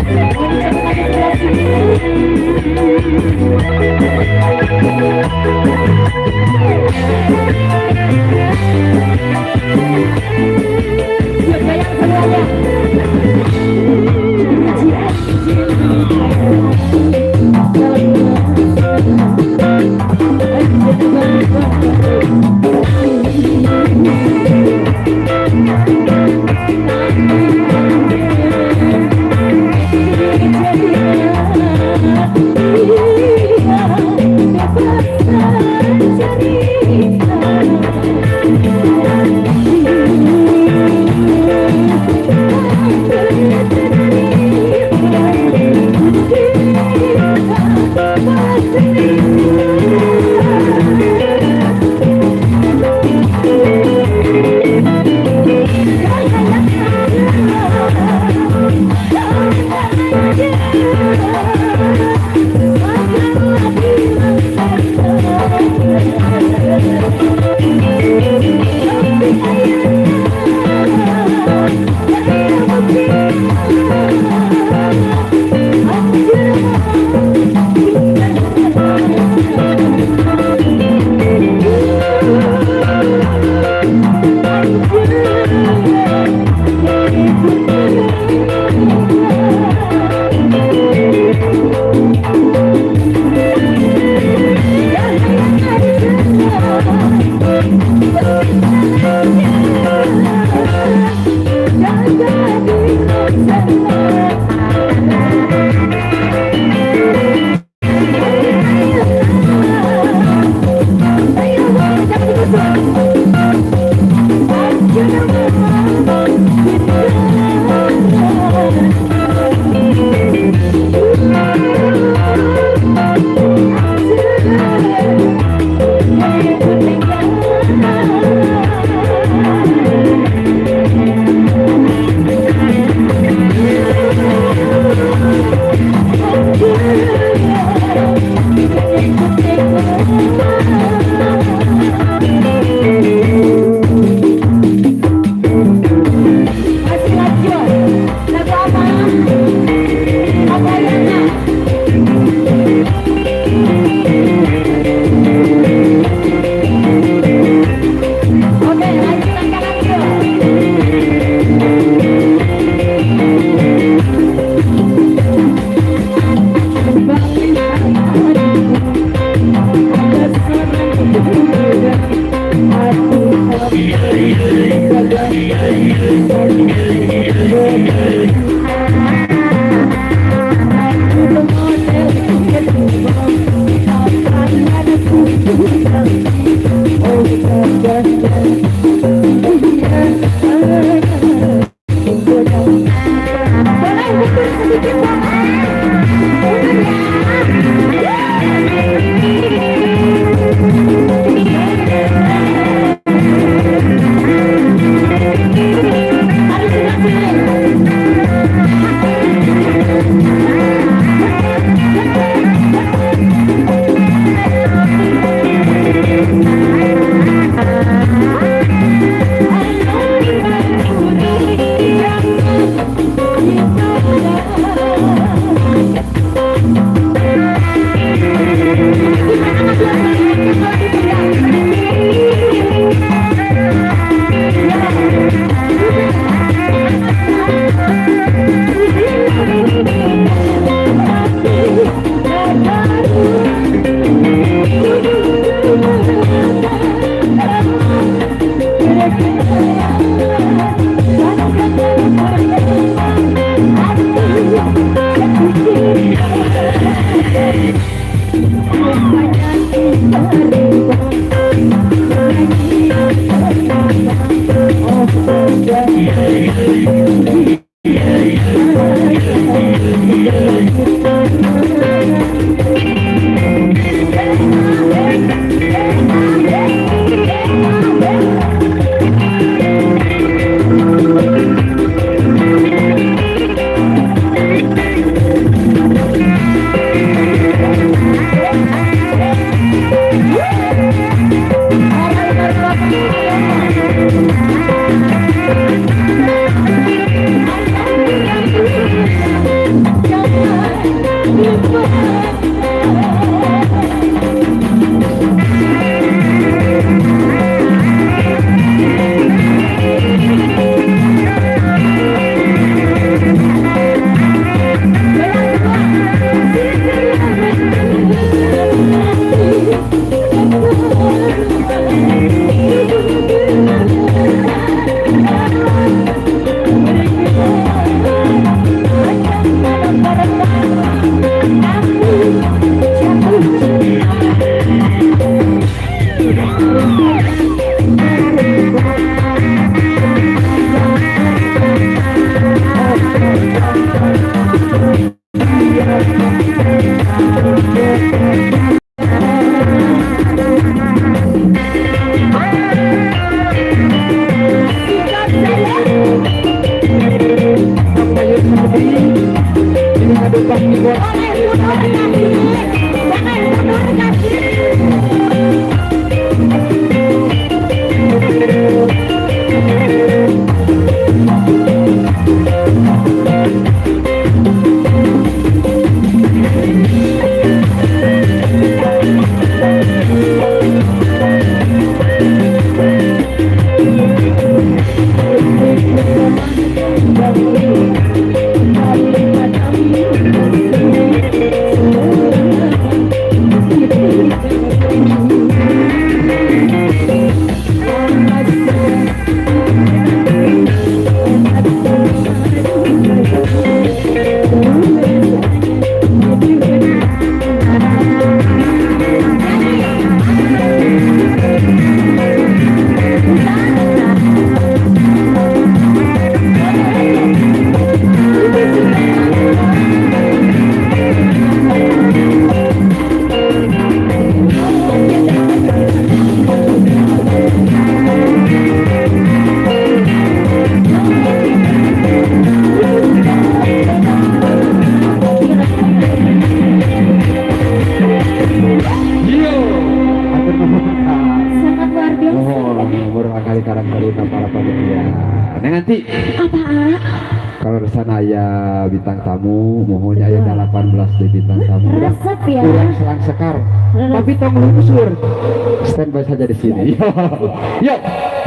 Mau dicoba lagi sebelah sini. Yuk goyang semuanya. Sangat luar biasa. Mohon murangkalih karang taruna para panitia. Nah, nanti Apa? Kalau sana aya bintang tamu, mohon aya 18 di bintang tamu. Resep ya. Kurang selang sekar. Tapi tong lungsur. Standby saja di sini. Yuk,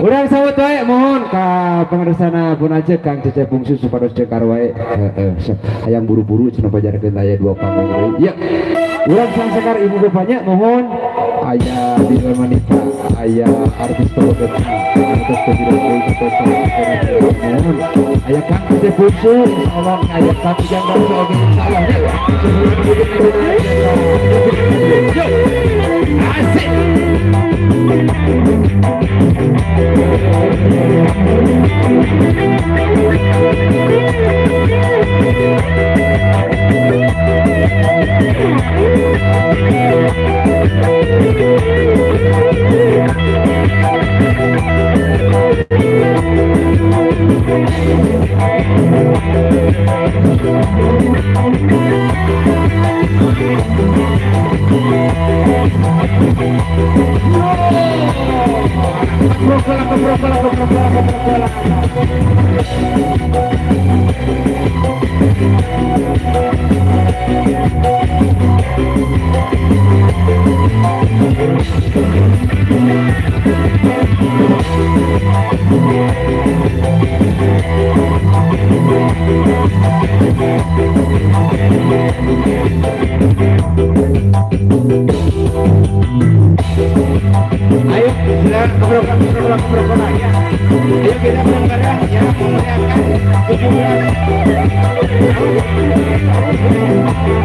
urang sawut wae mohon ka pangersana pun aja Kang Cecep Bungsu supados cekar wae. Heeh, hayang buru-buru cenah pajarkeun aya dua panggung deui. Yuk. Urang selang sekar ibu bapaknya mohon aya di wanita, aya artis tolong artis mohon aya Kang Cecep Bungsu insyaallah aya Kang Ujang Bungsu oge insyaallah. Yuk. Asik. Ayo, silakan keberapa ya. Ayo kita bergerak ya, memeriahkan 17.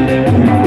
Yeah.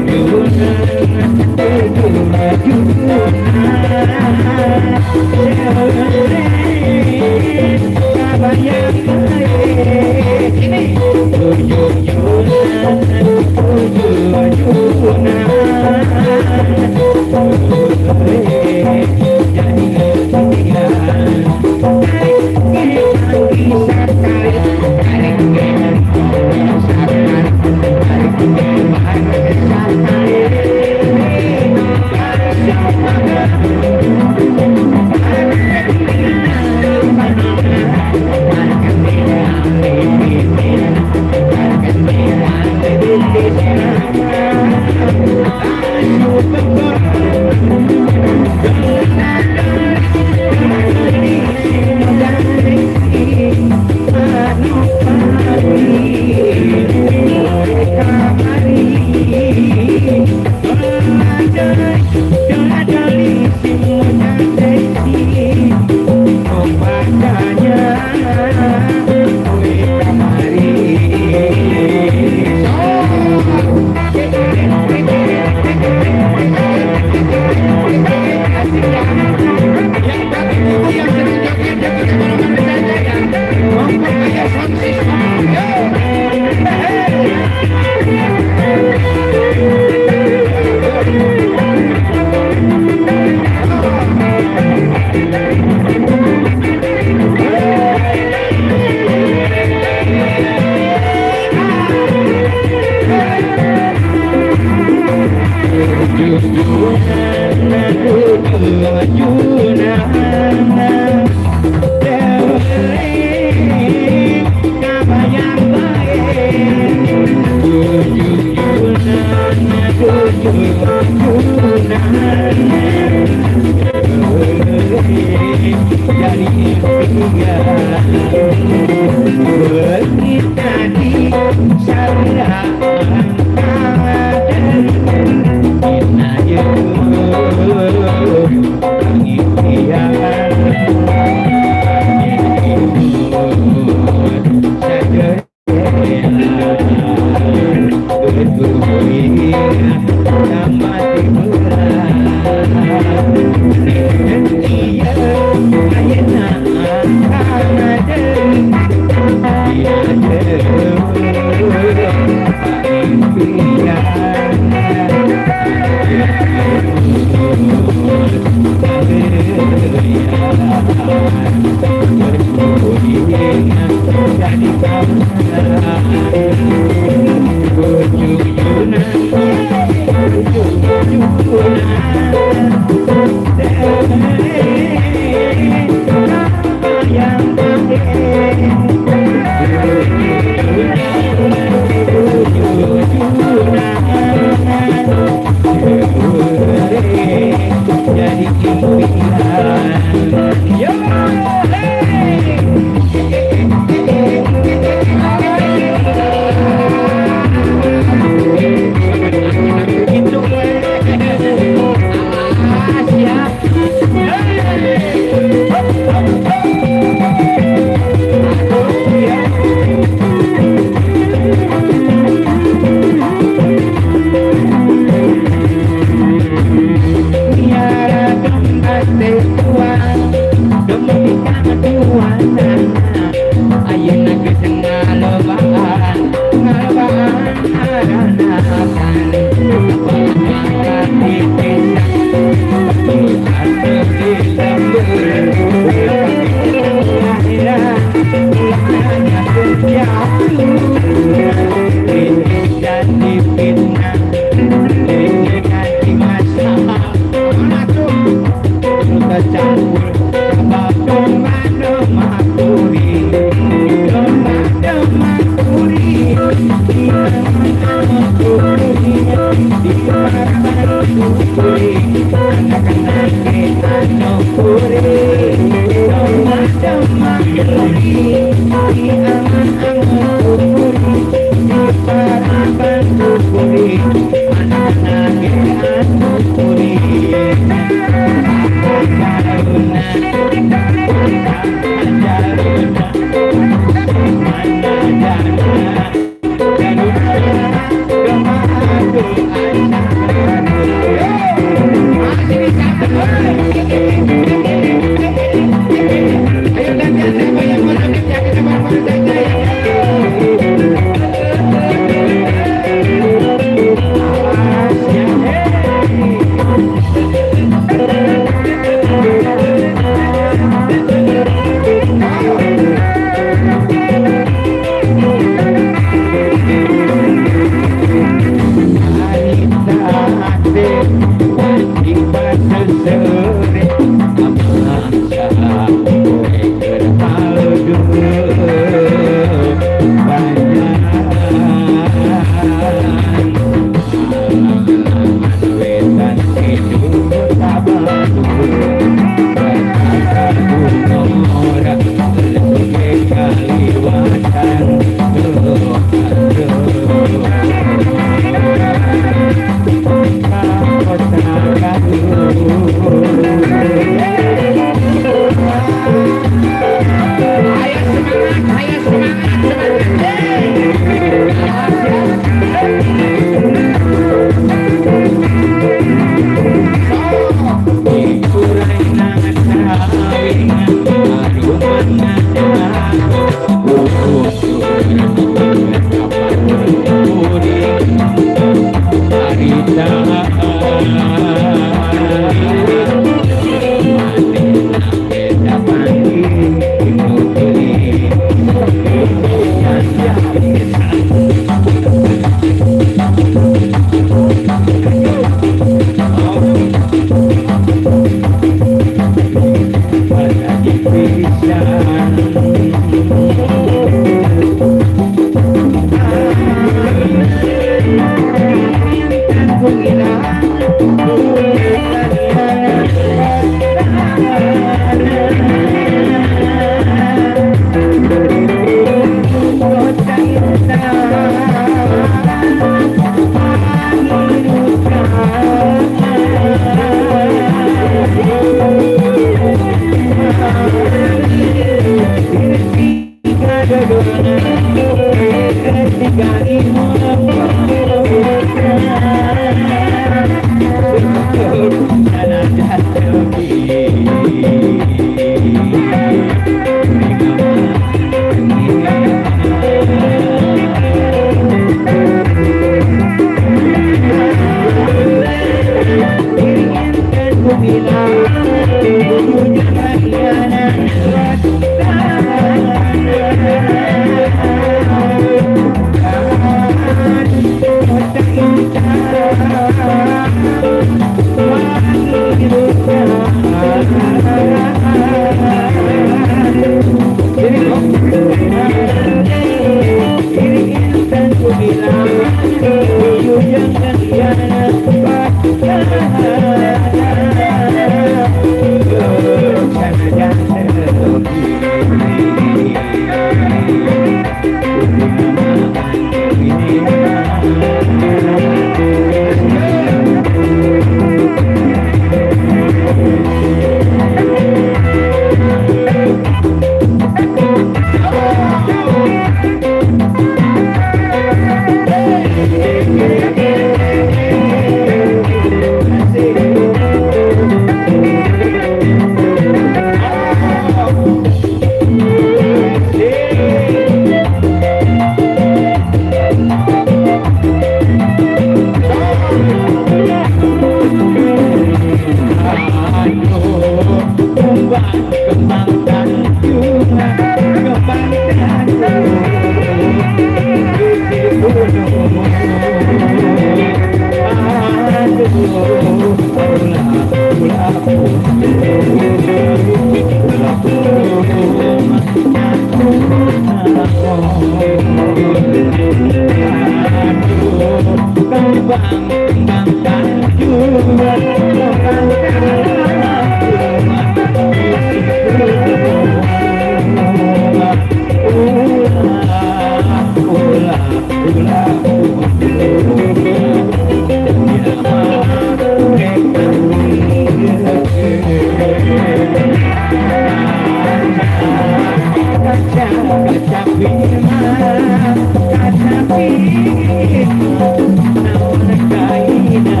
Naon kaina.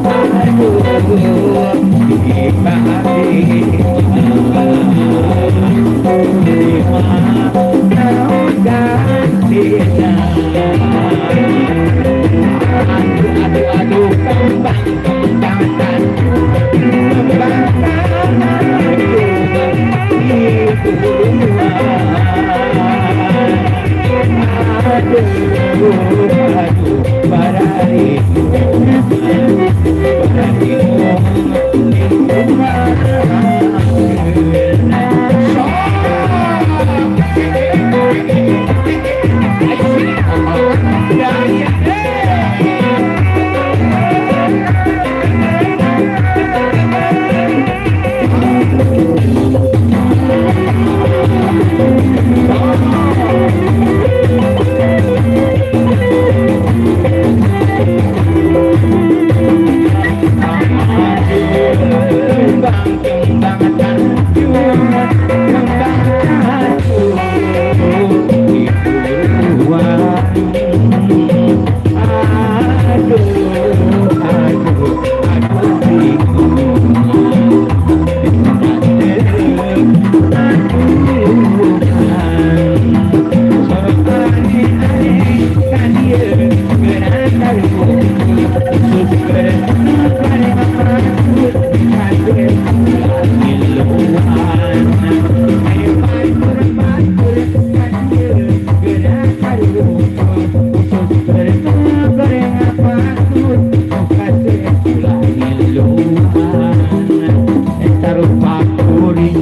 Aduh, di naon gantina. Aduh, aduh, aduh, kembang kembang kembang tanjung di Aduh, aduh, bararitu, bararitu, kembang kembang tanjung, kembang tanjung di buruan. Aduh, aduh, aduh, bingung. Sorot aneh-aneh ka dieu geura karuhun. Usus goreng goreng patut kasih ulah ngiluan. Ayo batur batur ka dieu geura karuhun. Usus goreng goreng patut kasih ulah ngiluan. Eta rupa kuring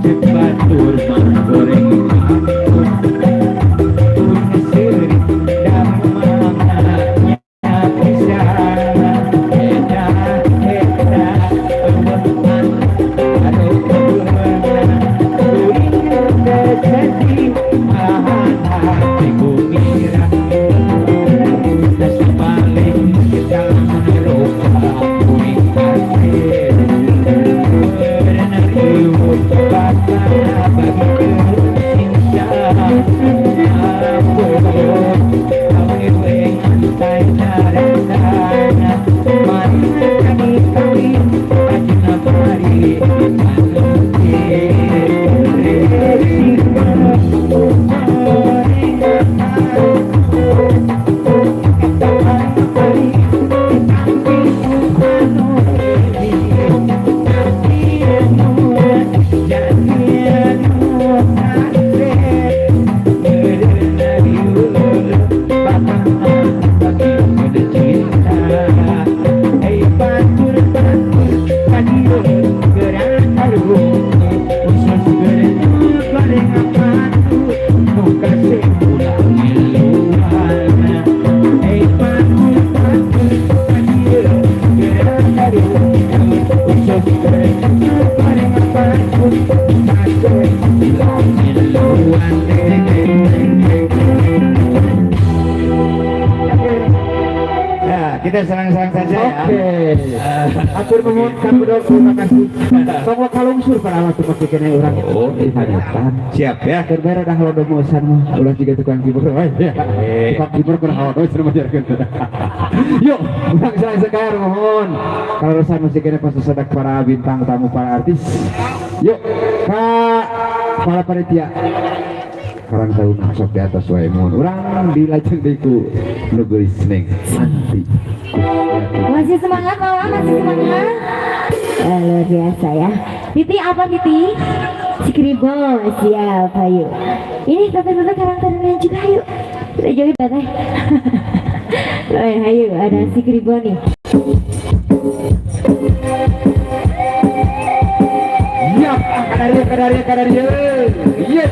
ceuk batur mah goreng patut. Tur seuri da mamana pisan. Eta eta eueuh anu eueuhna. Kuring teh sedih malahan hati gumira. Sabalik jalan rupa kuring kasih. Bener riweuh bakal bagikeun insya Ampun, awewe ngantai narasana. Mari kami kawin kajina mari Ya, kita senang-senang saja ya. Oke. Atur nuhun Kang Bedog, terima kasih. Tong kalungsur pada waktu pakai urang. Oh, siap ya. Keur bare dah halodo meusan mah ulah jiga tukang keyboard wae. Tukang keyboard kurang halodo cenah majarkeun. Yuk, urang senang sekar mohon. Kalau urusan musik ini pasti sedak para bintang tamu para artis. Yuk, Kak para panitia. Karang taruna sok di atas wae mohon. Urang dilajeng deui ku nu geulis Neng Santi. Masih semangat Mama, masih semangat. Luar biasa ya. Titi apa Titi? Skribo, siap, ayo. Ini teteh-teteh Karang Taruna juga, ayo. Kita joget teteh. Ayo, ada si Kribo nih. Ya, kadaria, kadaria, kadaria. Yes.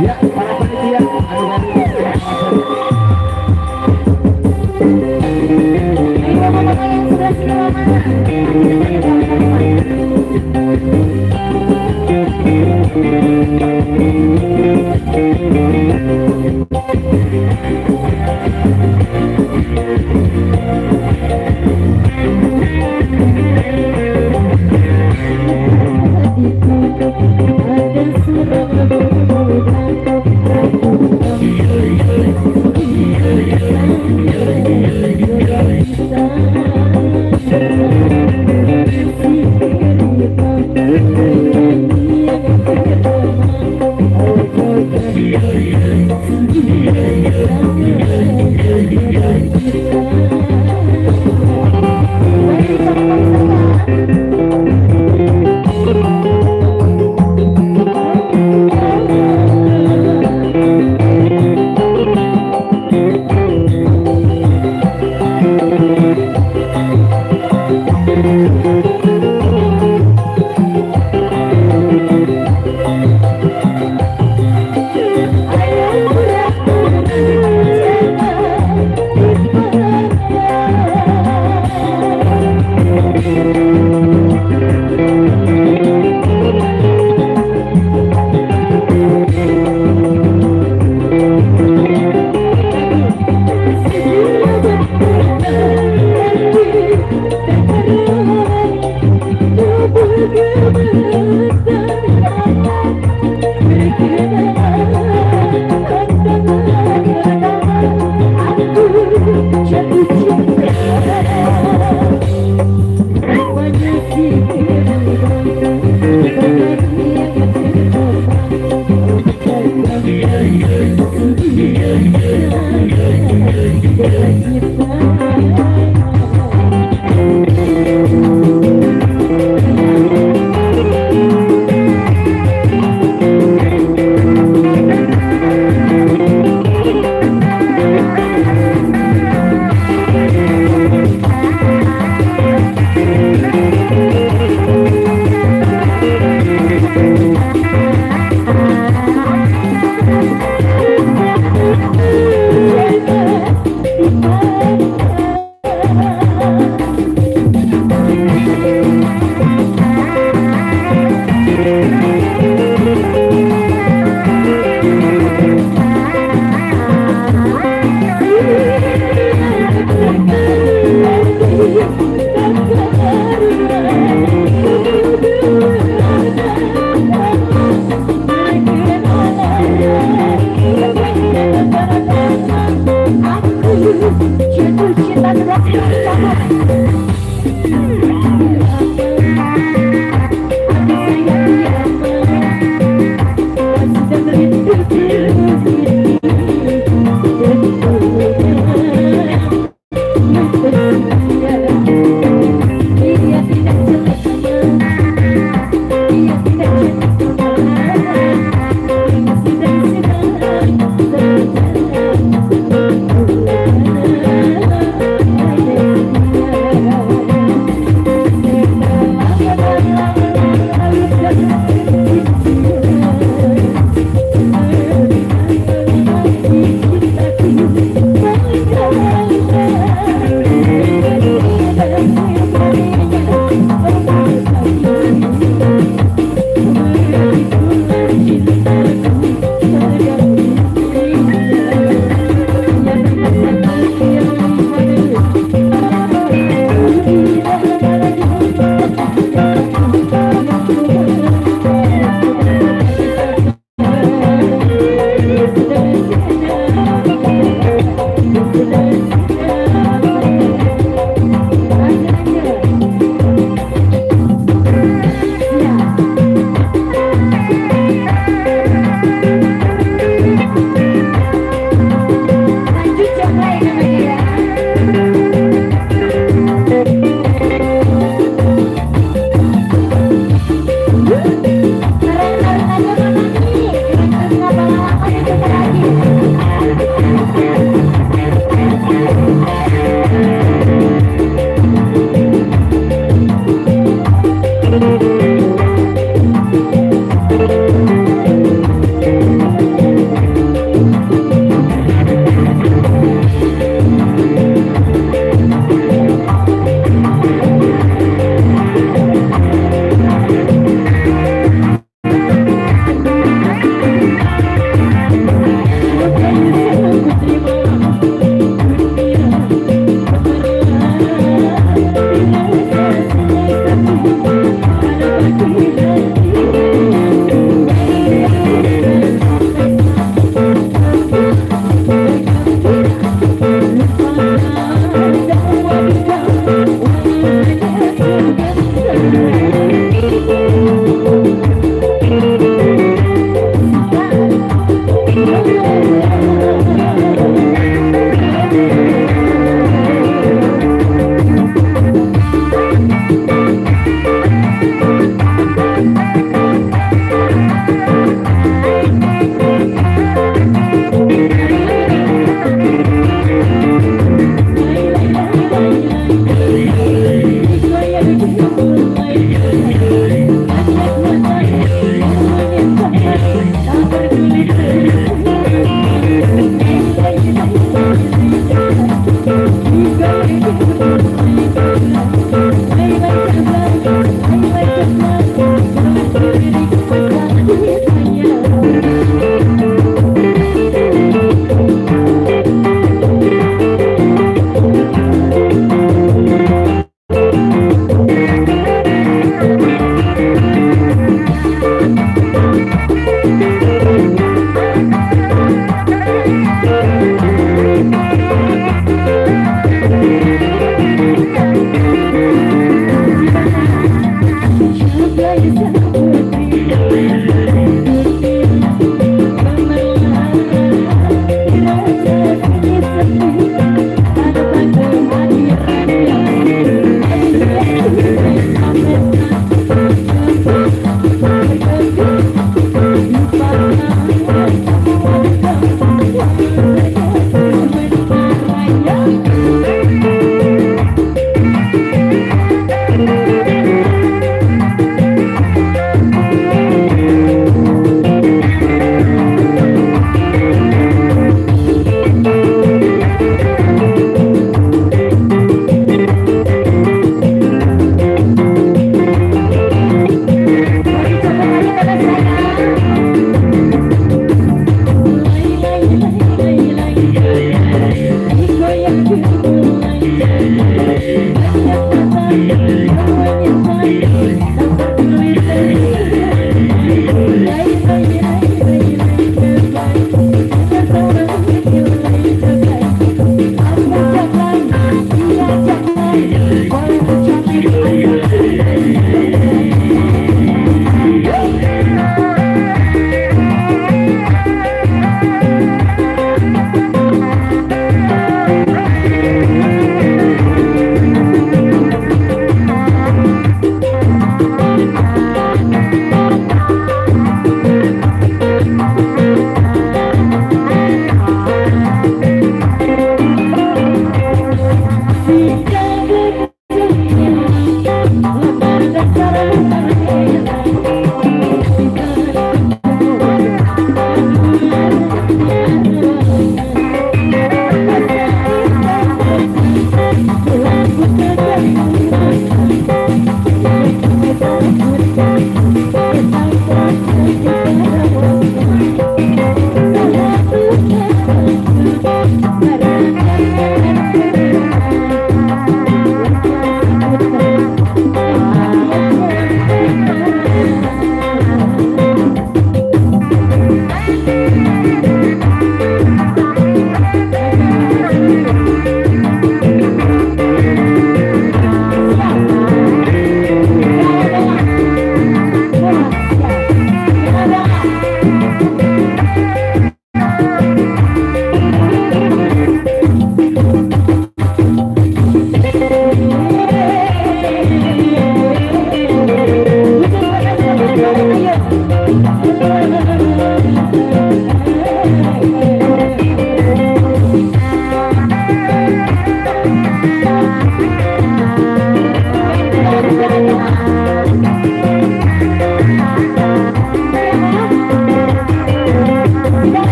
Ya, para panitia, aduh, aduh. Ayo mama-mama yang sebelah sini mama. Ada surat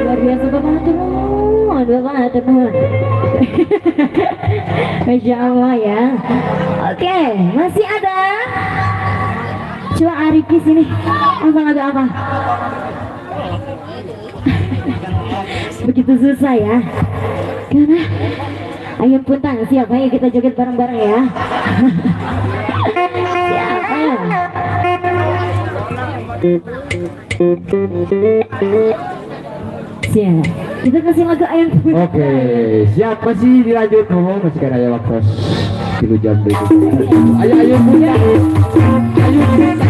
Luar biasa, Bapak, hatur nuhun, Bapak, hatur nuhun. Masya Allah ya. Oke, masih ada. Coba Arifki sini. Apa lagu apa? Begitu susah ya. Karena Ayun Puntang, siapa ya, kita joget bareng-bareng ya. Siapa? Siap. Kita kasih lagu Ayun Puntang. Oke, siap, masih dilanjut ngomong, masih kan ada waktu 3 jam berikutnya. Ayo Ayun Puntang. Ayun Puntang.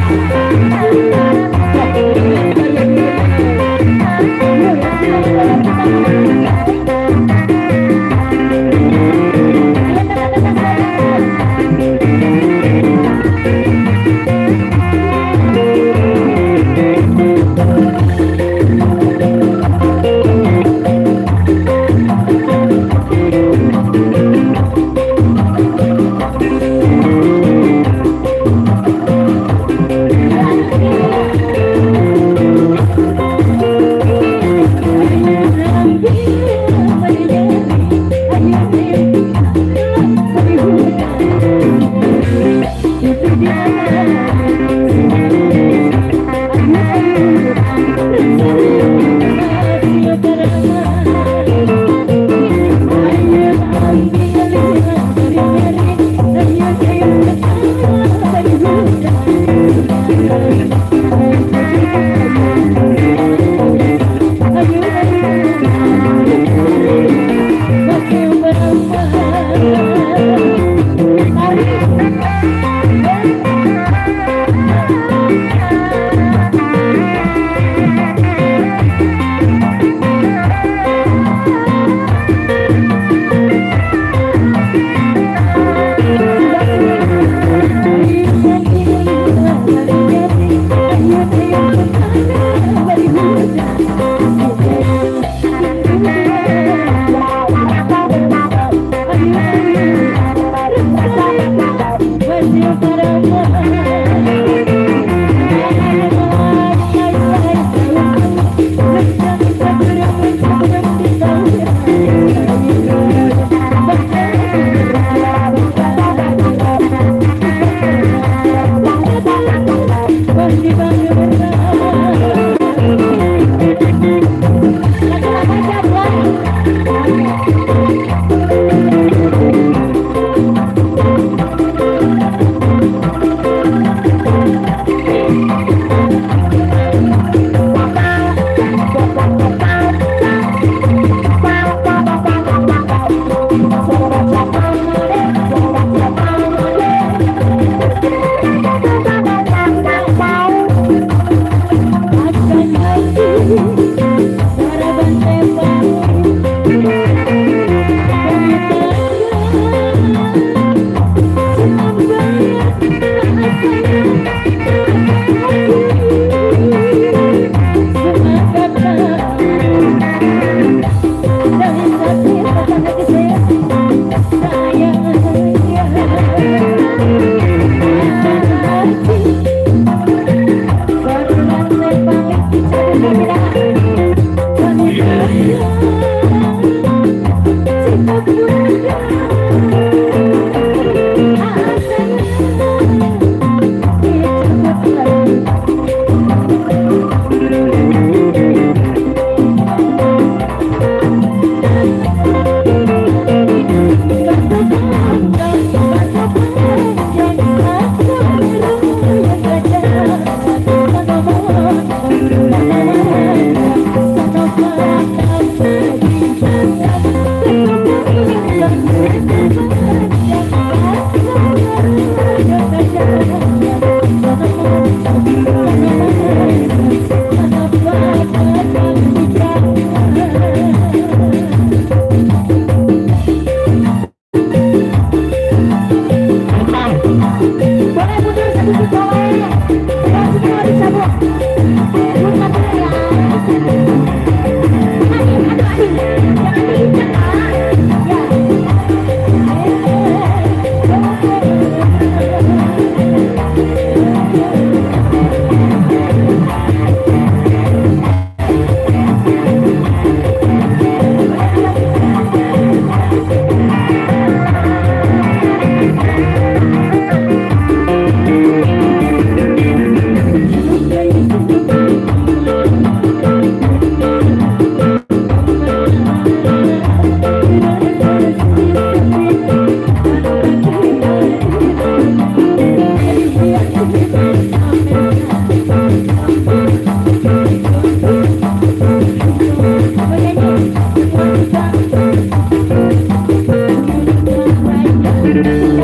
Thank you.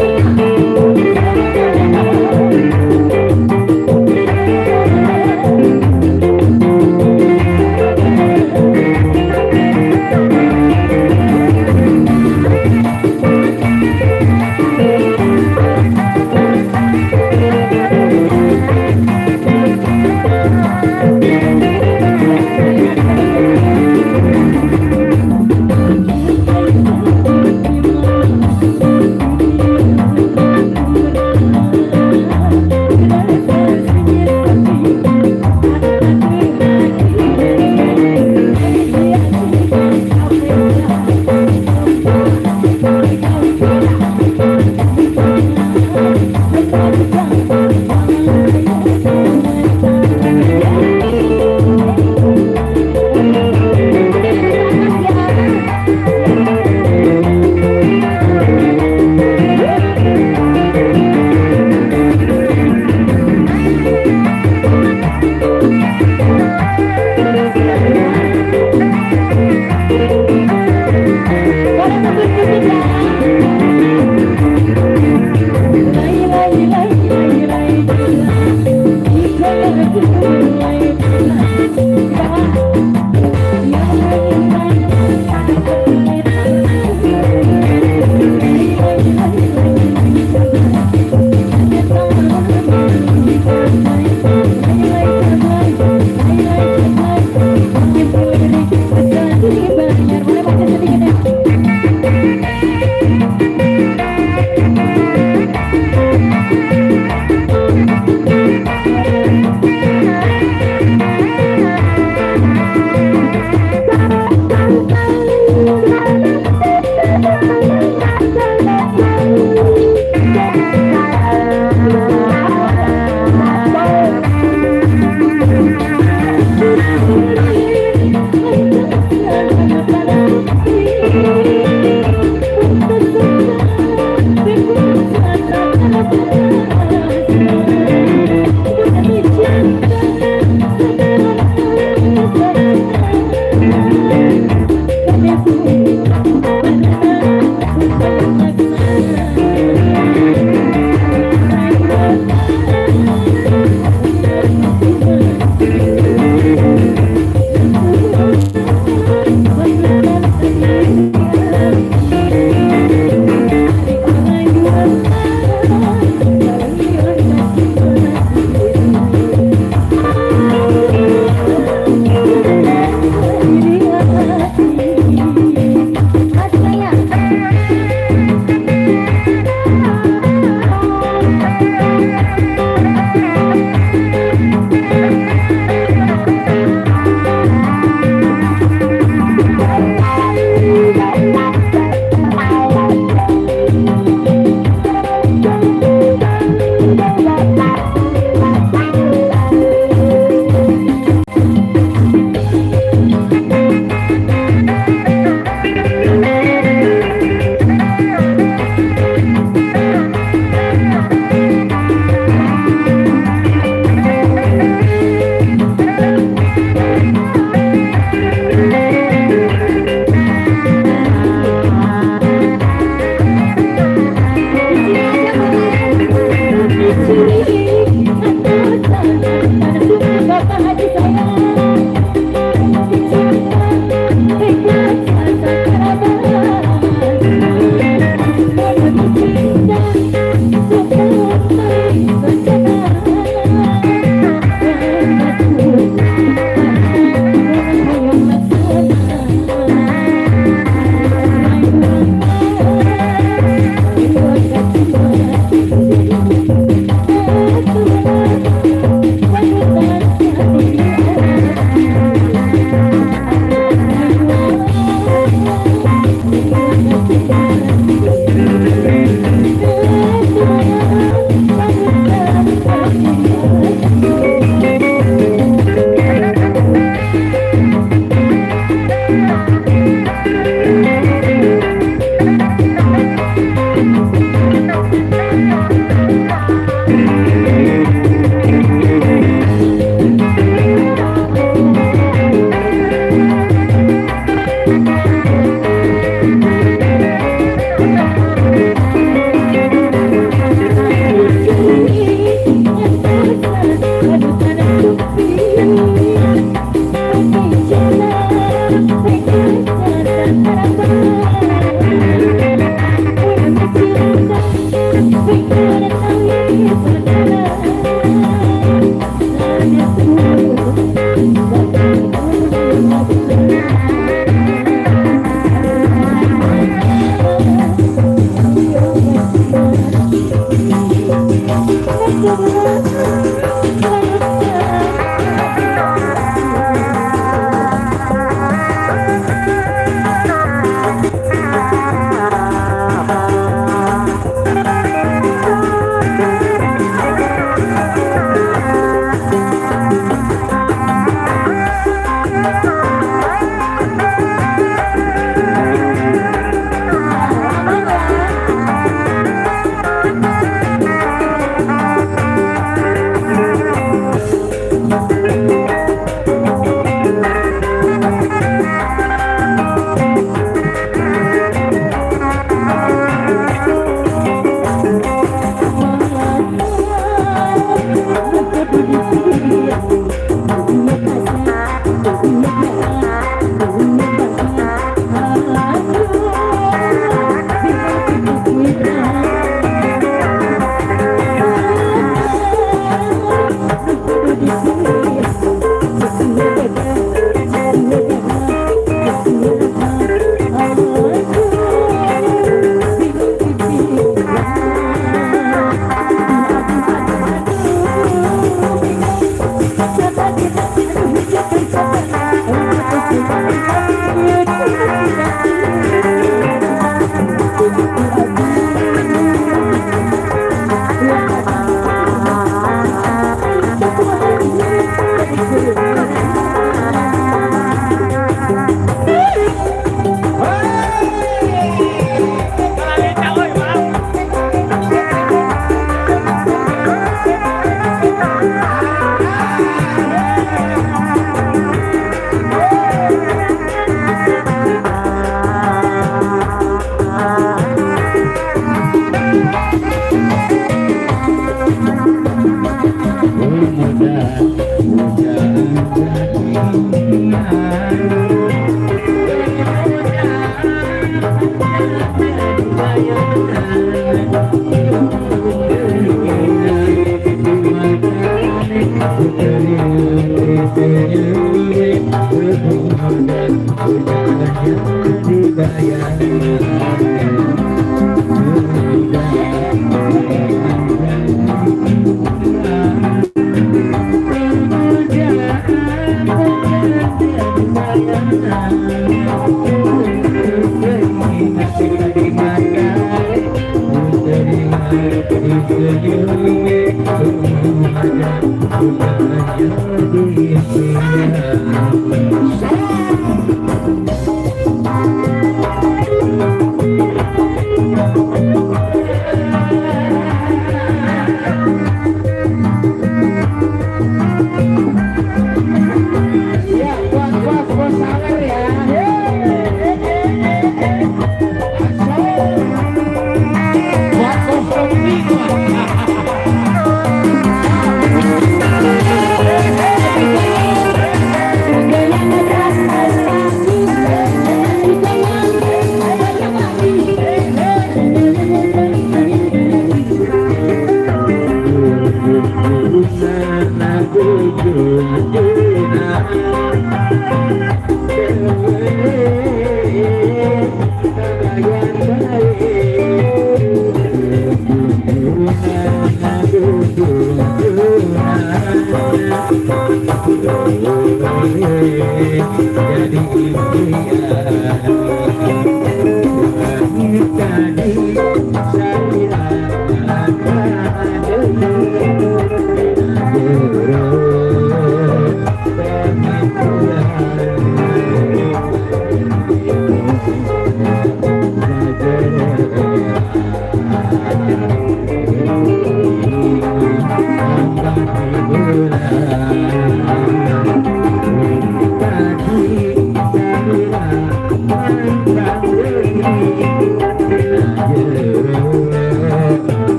Tadi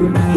Thank you.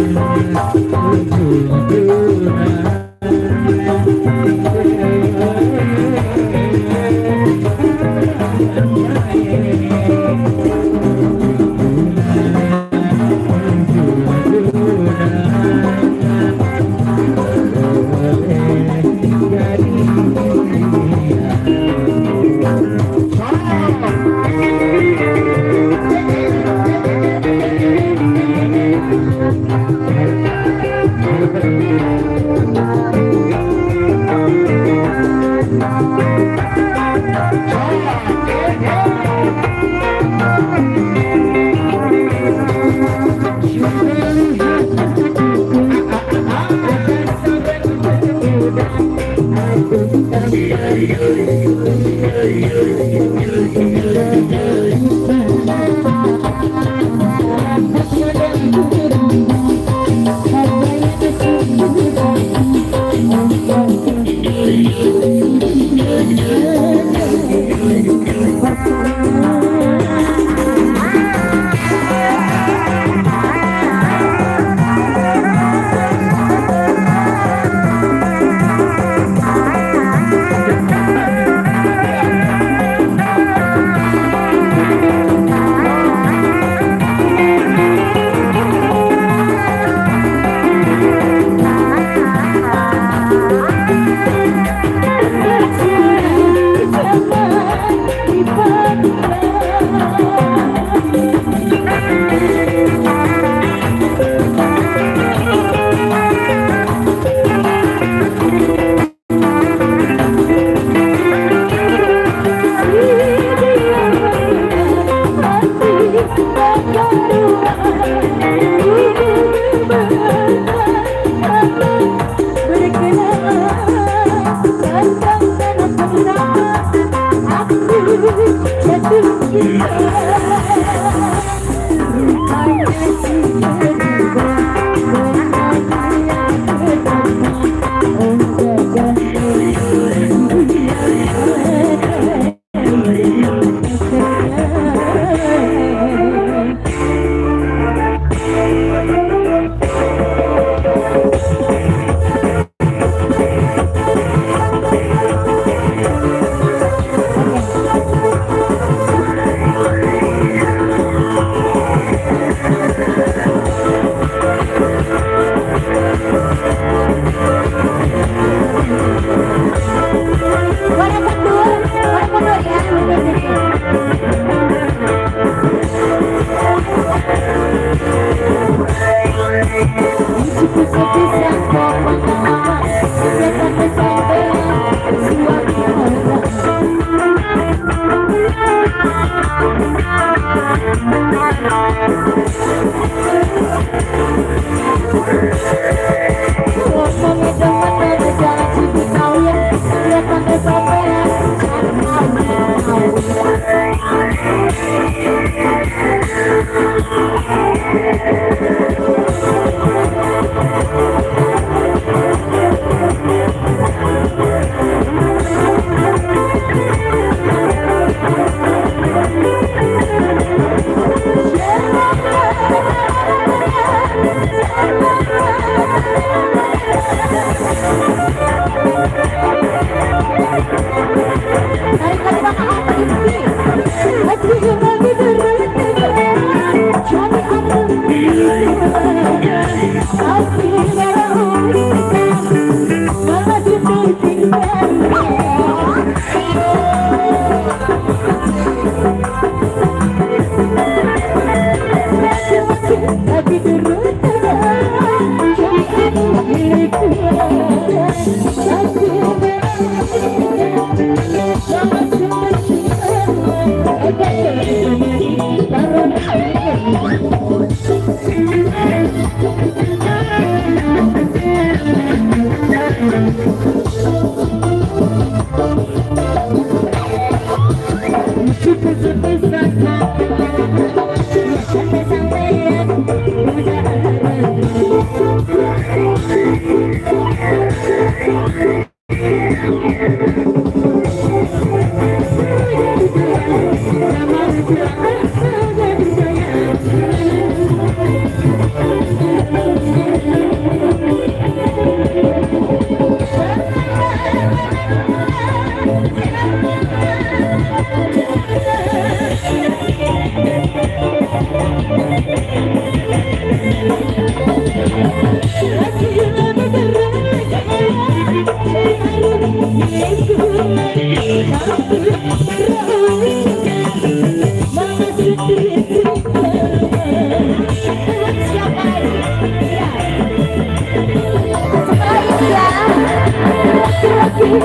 Iya.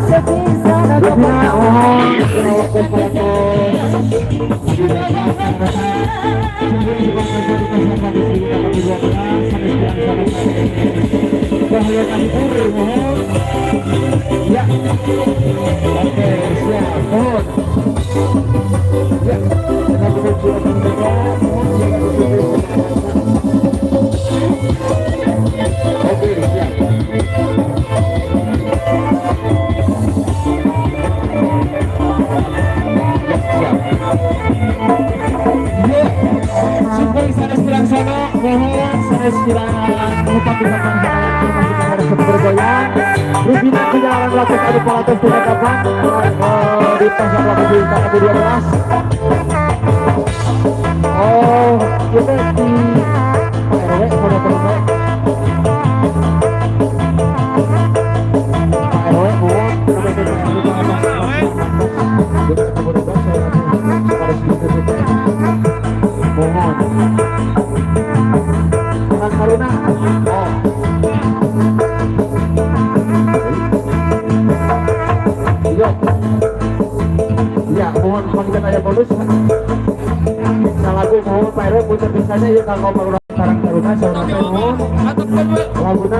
Ya. Oke, siap. Mohon. Ya. Oke, siap. Bergoyang Rubina perjalanan melakukan adu polatos tidak dapat di pasar 12. Oh, kita di Pak RW, Pak RW, mohon mohon Karuna. Oh. Yo. Ya, mohon panggilan ayah bonus. Salagu mohon Pak RW putar bisanya ya kanggo Palurah Karang Taruna saurna mohon. Laguna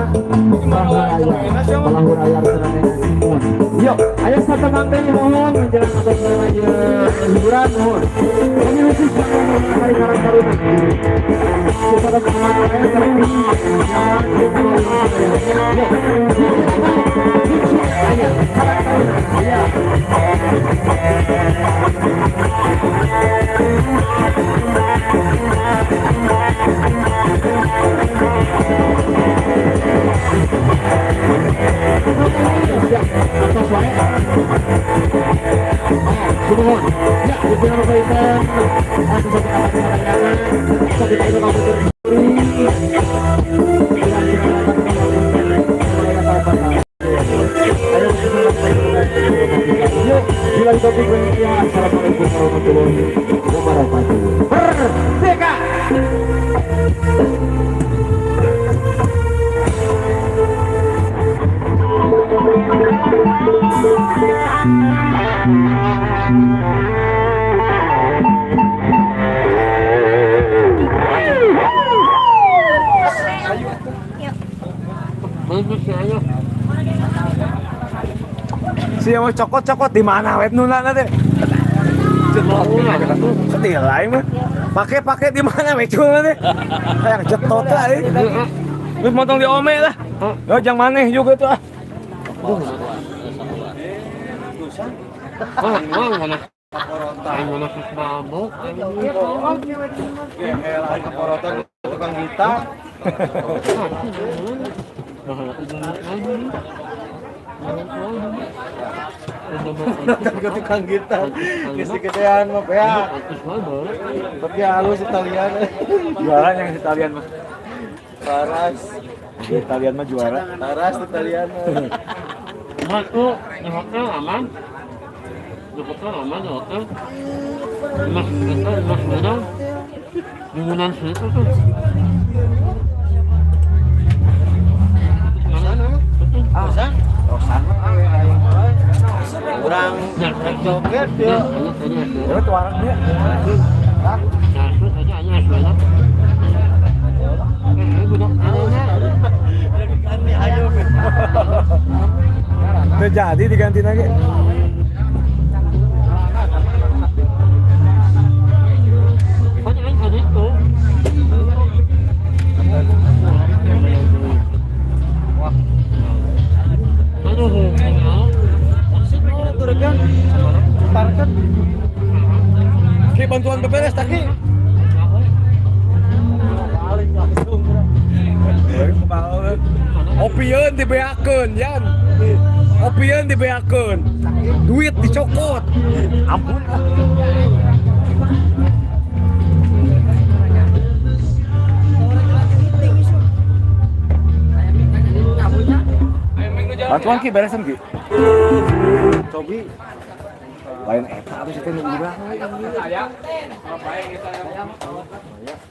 Balahu Raya senane mohon. Yo, ayo satemang teh mohon menjelang atau hiburan mohon. Ini khusus kanggo Karang Taruna. Assalamualaikum warahmatullahi wabarakatuh. Merdeka. Si mau cokot-cokot di mana web nuna nanti? Sedih lah mah. Pakai di mana web nanti? Kayak jetot lah ini. Lu motong di ome lah. Yo jangan maneh juga tuh ah. Tukang gitar. Tukang gitar, kesi-kesian mah ya. Tapi halus Italian. Juara yang Italian mah. Paras. Italian mah juara. Paras Italian. Satu, di hotel aman. Di hotel aman, di hotel. Mas kita, mas beda. Dinginan situ tuh. Ah, kurang joget ya. Ya tuh orang dia. Terjadi diganti lagi. Ki bantuan beberes taki. Opieun dibeakeun, Yan. Opieun dibeakeun. Duit dicokot. Ampun. Bantuan Ki beresan Ki. Cobi. Lain eta atuh sia teh nu urang.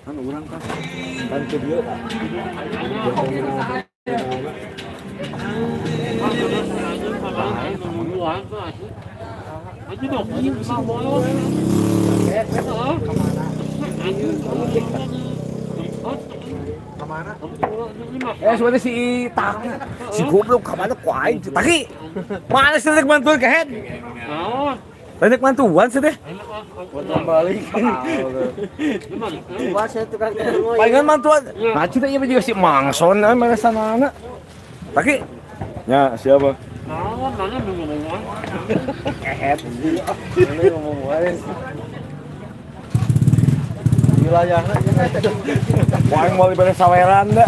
Kan urang kan. Kan ke dieu. Sebenarnya si Tak, si goblok kemana ku aing Taki. Mana sih rek bantuan ke head? Banyak bantuan sih teh. Balik. Palingan bantuan. Nah, cita ieu juga si Mangson mana sanana. Taki. Ya, siapa? Kehead. Ini ngomong wae. Wilayahna Wah, aing mau dibere saweran da.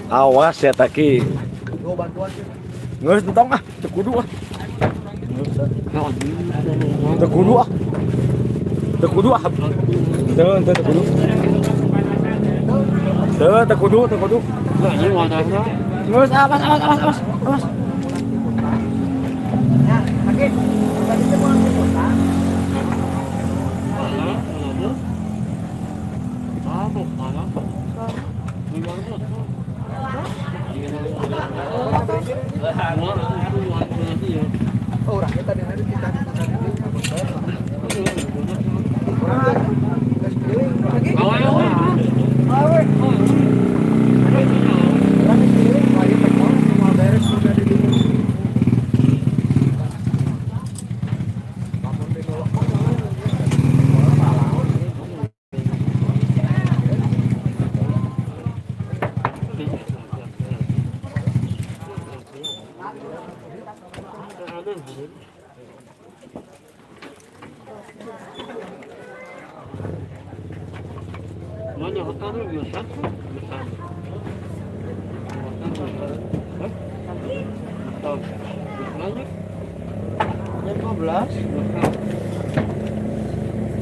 Awas ya Taki. Ngeus entong ah, teu kudu ah. Teu kudu ah. Teu kudu ah. Teu teu kudu. Teu teu kudu, teu kudu. Ngeus awas awas awas awas. Awas. Ya, Taki. Tadi teh mau ke kota. Oh, rakyat tadi hari kita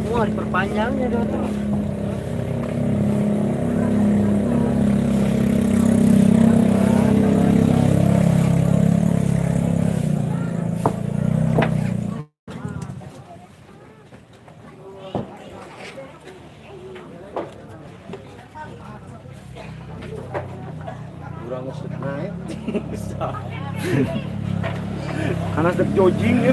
Mau diperpanjangnya dong. Kurang naik. Karena dek jojing ya.